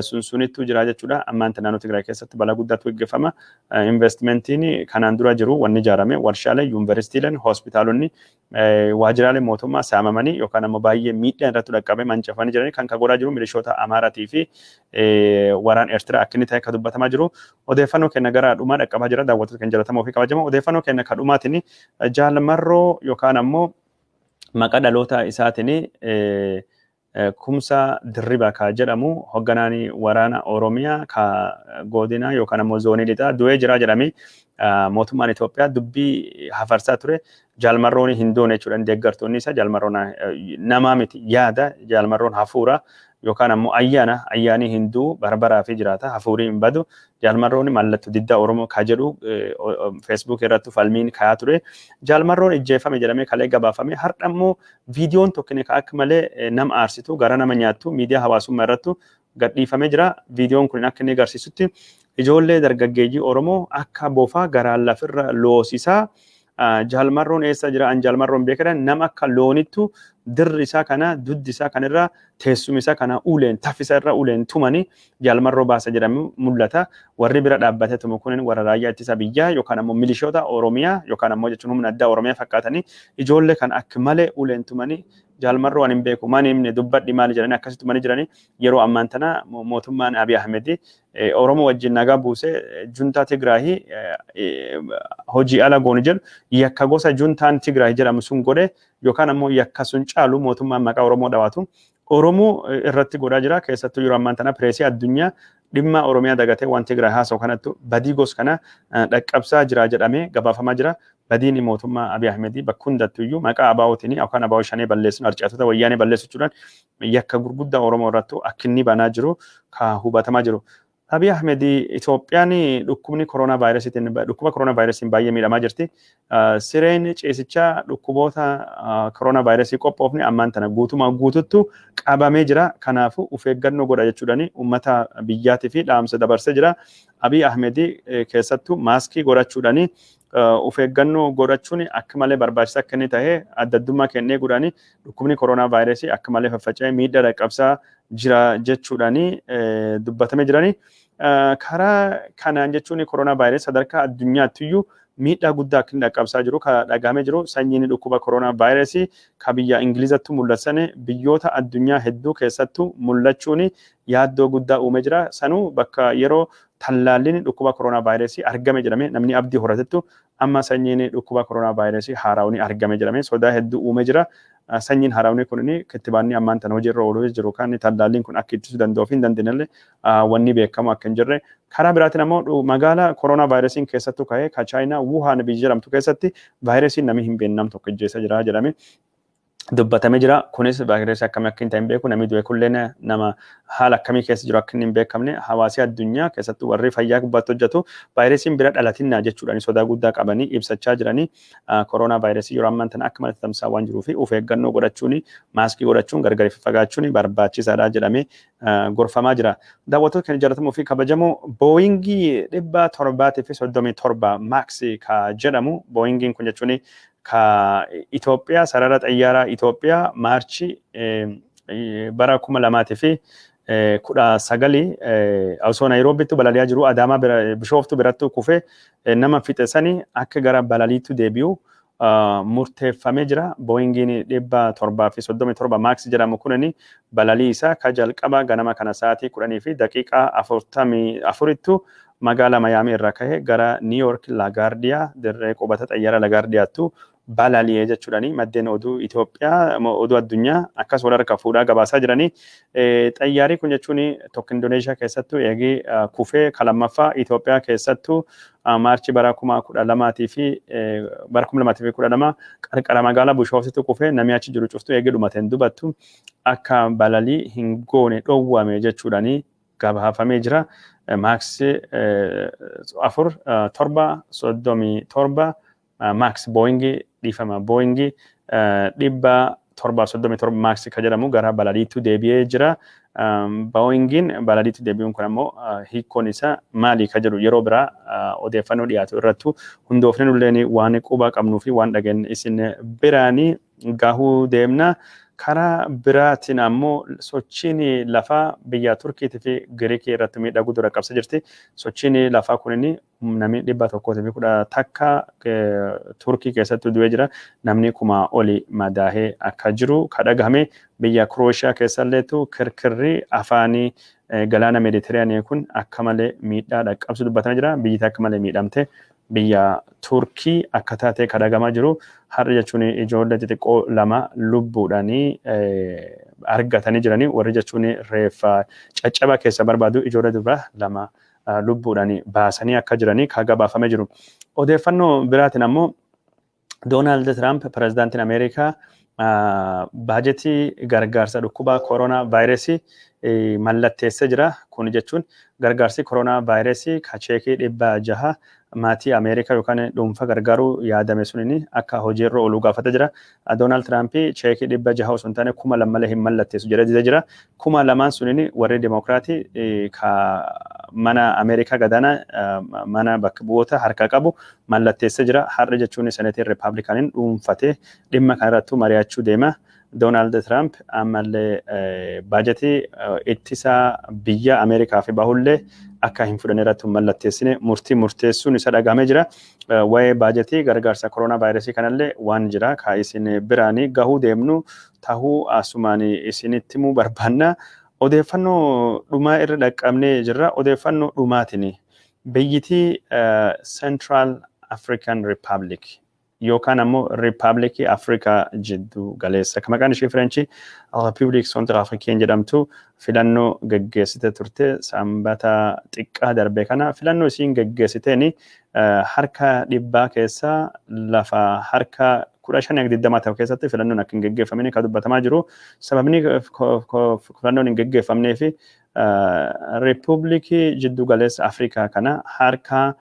sun sunittu jira jechuudha. Ammaan naannoo Tigraay keessatti balaa guddaatu gaggeeffama. Investimentiin kanaan dura jiru wanni ijaarame, warshaalee, yuunivarsiitiileen, hospitaalonni, waajjiraalee mootummaa saamamanii yookaan ammoo baay'ee miidhaan irratti dhaqqabee mancafanii jiranii kan godhaa jiru milishoota Amaaraatii fi waraan Eertiraa akka inni ta'e akka dubbatamaa jiru. Odeeffannoo keenya gara dhumaa dhaqqabaa jira, daawwattoota kan jaallatamoo fi kabajamoo. Odeeffannoo keenya ka dhumaatiin Jaalmarroo yookaan ammoo maqaa dhaloota isaatiin Kumsaa Dirriba ka jedhamu hoogganaan waraana Oromiyaa ka godina yookaan ammoo zoonii lixaa du'ee jira jedhame. Mootummaan Itoophiyaa dubbii hafarsaa ture. Jaalmarroon hin doone jechuudhaan deeggartoonni isaa, jaalmarroon namaa miti, yaada, jaalmarroon hafuura yookaan ammoo ayyaana, ayyaanii hinduu barbaraa fi jiraata, hafuurii hin badu, jaalmarroon mallattoo diddaa Oromoo ka jedhu Facebook irratti falmiin kayaa ture. Jaalmarroon ijjeefame jedhamee kalee gabaafame. Har'a immoo viidiyoon tokko ka akka malee nama aarsitu, gara nama nyaattu, miidiyaa hawaasummaa irratti gadhiifamee jira. Viidiyoon kun akka inni agarsiisutti ijoollee dargaggeeyyii Oromoo akka bofaa garaan lafirra loosisaa, jaalmarroon eessa jira, an jaalmarroon beekan, nama akka loonittu dirri isaa kana, duddi isaa kanirra, teessumi isaa kana uleen taffisa irra uleen tumanii jaalmarroo baasa jedhamu mul'ata. Warri bira dhaabbate tumu kun warra raayyaa ittisa biyyaa yookaan ammoo milishoota Oromiyaa yookaan ammoo jechuun humna addaa Oromiyaa fakkaatanii ijoollee kan akka malee uleen tumanii, jaalmarroo ani hin beeku, maani himne, dubbadhi, maali jedhanii akkasitti tumanii jiranii. Yeroo ammaan tana mootummaan Abiy Ahmed Oromoo wajjin nagaa buusee juntaa Tigraahii hojii ala goonu jedhu, yakka gosa juntaan Tigraahii jedhamu sun godhe yookaan ammoo yakka sun caalu mootummaan maqaa Oromoo dhawaatu Oromoo irratti godhaa jira. Keessattuu yeroo ammaan tana pireesii addunyaa dhimma Oromiyaa dagatee waan Tigraay haasa'u kanattu badii gos kana dhaqqabsaa jira jedhamee gabaafamaa jira. Badiin mootummaa Abiy Ahmed bakka hundattu iyyuu maqaa ABO'tiin yookaan ABO shanee balleessuun, harcaatota wayyaanee balleessuudhaan yakka gurguddaa Oromoo irrattu akka inni banaa jiru ka hubatamaa jiru. Abiy Ahmed, Itoophiyaan dhukkubni koronaa vaayirasiitiin, dhukkuba koronaa vaayirasiin baay'ee miidhamaa jirti. Sireen ciisichaa dhukkuboota koronaa vaayirasii qophoofne ammaan tana guutumaa guututtu qabamee jira. Kanaafuu of eeggannoo godha jechuudhaan uummata biyyaatii fi dhaamsa dabarsee jira. Abiy Ahmed keessattuu maaskii godhachuudhaan, of eeggannoo godhachuun akka malee barbaachisaa akka inni ta'e adda addummaa kennee godhanii, dhukkubni koronaa vaayirasii akka malee faffaca'ee miidhaa dhaqqabsaa jira jechuudhaan dubbatamee jirani. Karaa kanaan jechuun koronaa vaayirasii sadarkaa addunyaatti iyyuu miidhaa guddaa akka inni dhaqqabsaa jiru ka dhagahamee jiru. Sanyiin dhukkuba koronaa vaayirasii ka biyya Ingilizattu mul'atan biyyoota addunyaa hedduu keessattuu mul'achuun yaaddoo guddaa uumee jira. Sanuu bakka yeroo tallaalliin dhukkuba koronaa vaayirasii argame jedhame namni abdii horatettu, amma sanyiin dhukkuba koronaa vaayirasii haaraawni argame jedhame sodaa hedduu uumee jira. Sanyiin haaraawni kun kittibaanni ammaan tana hojiirra ooluu jiru kan tallaalliin kun akka ittisuu danda'uu fi hin dandeenyellee wanni beekamu akka hin jirre. Karaa biraatiin ammoo magaalaa koronaa vaayirasiin keessattuu ka'ee ka Chaayinaa Wuhaan biyya jedhamtu keessatti vaayirasiin namni hin beekne nam tokko ijjeessa jira jedhame dubbatamee jira. Kunis vaayirasii akkamii akka hin ta'in beeku, namni du'e kulleen nama haala akkamii keessa jiru akka inni hin beekamne, hawaasi addunyaa keessattuu warri fayyaa gubbaatti hojjetu vaayirasiin bira dhalatinnaa jechuudhaan sodaa guddaa qabanii ibsachaa jiranii. Koronaa vaayirasii yeroo ammaan tana akka malee tamsa'aa waan jiruu fi of eeggannoo godhachuun, maaskii godhachuun, gargar fagaachuun barbaachisaadha jedhamee gorfamaa jira. Daawwattoota keenya jaallatamoo fi kabajamoo, Booyingii 737 Max ka jedhamu, Booyingiin kun jechuun ka Itoophiyaa, sarara xayyaaraa Itoophiyaa, Maarchi bara 2019 osoo Naayiroobitti balali'aa jiru Adaamaa bira, Bishooftuu biratti kufee nama fixe sani akka gara balaliitti deebi'u murteeffamee jira. Booyingiin 737 Max jedhamu kunini balalii isaa ka jalqaba ganama kana sa'aatii 10:44ttu magaalaa Mayaamii irraa ka'ee gara New York Lagaardiyaa, dirree qubata xayyaara Lagaardiyaattu balali'ee jechuudhani maddeen oduu Itoophiyaa, oduu addunyaa akkas wal harka fuudhaa gabaasaa jiranii. Xayyaarri kun jechuun tokko Indoneeshiyaa keessattuu eegii kufee ka lammaffaa Itoophiyaa keessattuu Maarchi bara 2012 qarqara magaalaa Bishooftutti kufee namni achi jiru cuftuu eegii dhumateen dubattu akka balalii hin goone dhowwame jechuudhani gabaafamee jira. Max 4 7 37 Max, Booyingii, dhiifama, Booyingii 737 Max ka jedhamu gara balaliitti deebi'ee jira. Booyingiin balaliitti deebi'uun kun ammoo hiikkoon isaa maali ka jedhu yeroo biraa odeeffannoo dhiyaatu irrattu hundoofne nulleen waan quba qabnuu fi waan dhageenye isin biraanii gahuu deemna. Karaa biraatiin ammoo sochiin lafaa biyya Turkiitii fi Giriikii irratti miidhaa guddaa qaqqabsa jirti. Sochiin lafaa kunin namni 111 Turkii keessatti du'ee jira. Namni 1000 oli madaahee akka jiru ka dhagahame. Biyya Kirooshiyaa keessalleetu kirkirri afaanii galaana Meeditiraanii kun akka malee miidhaa dhaqqabsu dubbatamee jira. Biyyi akka malee miidhamte biyya Turkii akka taate ka dhagamaa jiru. Har'a jechuun ijoollee xixiqqoo lama lubbuudhaanii argatanii jiranii, warri jechuun reeffa caccabaa keessa barbaadu ijoollee durbaa lama lubbuudhaan baasanii akka jiranii kan gabaafamee jiru. Odeeffannoo biraatiin ammoo Doonaald Tiraamp, pirezidaantiin Ameerikaa, baajetii gargaarsa dhukkuba koronaa vaayirasii mallatteessee jira. Kun jechuun gargaarsi koronaa vaayirasii ka cheekii 600 maatii Ameerikaa yookaan dhuunfaa gargaaruu yaadame suniin akka hojiirra ooluu gaafatee jira. Doonaald Tiraamp cheekii 600 osoo hin taane 2000 malee hin mallatteessu jedhee didee jira. 2000 suniin warri Dimokiraatii ka mana Ameerikaa gadaanaa, mana bakka bu'oota harka qabu, mallatteessee jira. Har'a jechuun senetiin Rippaabilikaaniin dhuunfatee dhimma kanarrattuu mari'achuu deema. Doonaald Tiraamp ammallee baajetii ittisa biyya Ameerikaa fi bahullee akka hin fudhanne irratti mallatteessine murtii murteessuun isa dhagahamee jira. Waa'ee baajetii gargaarsa koronaa vaayirasii kanallee waan jira. Ka isin biraanii gahuu deemnu tahuu asumaan isinitti himuu barbaanna. Odeeffannoo dhumaa irra dhaqqabnee jirra. Odeeffannoo dhumaatiin biyyitii Central African Republic yookaan ammoo Riippaabilikii Afrikaa Jiddu Galeessa kan maqaan ishee Fireenchii République Centrafricaine jedhamtu filannoo geggeessite turte Sanbata xiqqaa darbe kana. Filannoo isiin geggeessiteen harka 100 keessaa lafa harka 15 hanga 20 ta'u keessatti filannoon akka hin geggeeffamine kan dubbatamaa jiru. Sababni filannoon hin geggeeffamnee fi Riippaabilikii Jiddu Galeessa Afrikaa kana harka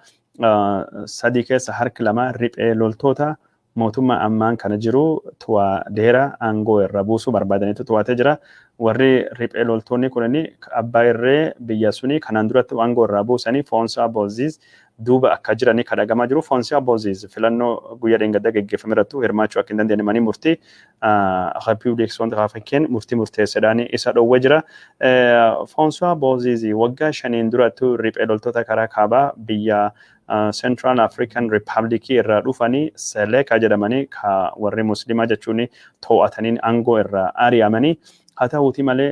sadii keessa harki lama riphee loltoota mootummaa ammaan kana jiru Tuwaadeera aangoo irra buusuu barbaadanitu to'atee jira. Warri riphee loltoonni kunini abbaa irree biyya suni kanaan duratti aangoo irraa buusanii Foonsaa Booziz duuba akka jiranii kadhagamaa jiru. Foonsaa Booziz filannoo guyyaa dheengaddaa geggeeffame irrattu hirmaachuu akka hin dandeenye manii murtii République Centrafricaine murtii murteessedhaan isa dhowwee jira. Foonsaa Booziz waggaa 5n durattu riphee loltoota karaa kaabaa biyya Central African Republic irraa dhufanii Seleka jedhamanii ka warri Muslimaa jechuun to'ataniin aangoo irraa ari'amanii, haa ta'uuti malee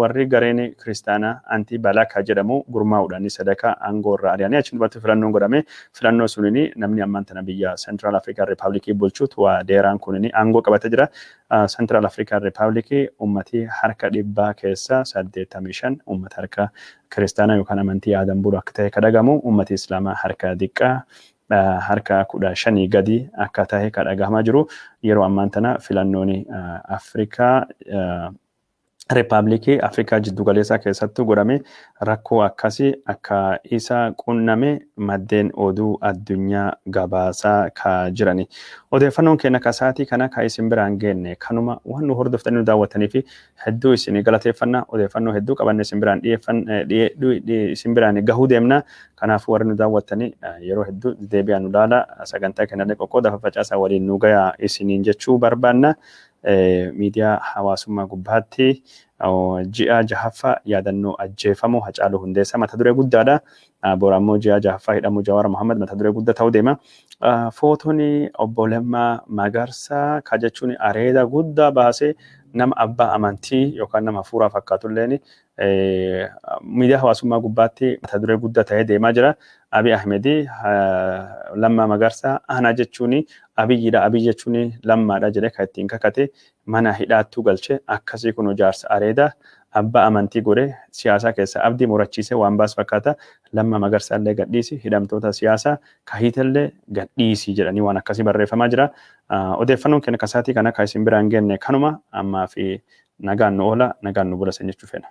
warri gareen kiristaanaa anti balaka jedhamu gurmaa'uudhaan Seleka aangoo irraa ari'anii achiin duubatti filannoon godhame. Filannoo sunini namni ammaan tana biyya Central African Republic bulchu Tuwaadeeraan kunini aangoo qabatee jira. Central African Republic ummati harka 100 keessa 85 ummata harka kiristaanaa yookaan amantii aadan bulu akka ta'e kadhagamu, ummati islaamaa harka diqqaa, harka 15 gadi akka ta'e kadhagahamaa jiru. Yeroo ammaan tana filannoon Afrikaa, Riippaabilikii Afrikaa Jiddugaleessaa keessattuu godhame rakkoo akkasii akka isa qunname maddeen oduu addunyaa gabaasaa ka jirani. Odeeffannoon keenya kasaatii kana ka isin biraan geenne kanuma. Waan nu hordoftanii nu daawwattanii fi hedduu isin galateeffanna. Odeeffannoo hedduu qabanne isin biraan dhiyeeffan isin biraan gahuu deemna. Kanaafuu warri nu daawwattanii yeroo hedduu deebi'aa nu laala, sagantaa keenyallee qoqqooda faffacaasaa waliin nu gayaa isiniin jechuu barbaanna. Miidiyaa hawaasummaa gubbaatti ji'a jahaffaa yaadannoo ajjeefamuu Hacaaluu Hundeessaa mata duree guddaadha. Bora ammoo ji'a jahaffaa hidhamuu Jawaar Mohaammed mata duree guddaa ta'uu deema. Footoon obbo Lammaa Magarsaa ka jechuun areeda guddaa baasee nama abbaa amantii yookaan nama hafuuraa fakkaatulleen miidiyaa hawaasummaa gubbaatti mata duree guddaa ta'ee deemaa jira. Abiy Ahmed Lammaa Magarsaa ana jechuun Abiyyiidha, Abiy jechuun Lammaadha jedhee kan ittiin kakate mana hidhaattuu galche. Akkasii kun jaarsa areeda abbaa amantii godhe siyaasaa keessa abdii murachiisee waan baas fakkaata. Lammaa Magarsaa illee gadhiisi, hidhamtoota siyaasaa kahiitellee gadhiisi jedhanii waan akkasii barreeffamaa jira. Odeeffannoon keenya kasaatii kana kan isin biraan geenne kanuma. Ammaa fi nagaan nu oola, nagaan nu bula jechuu feena.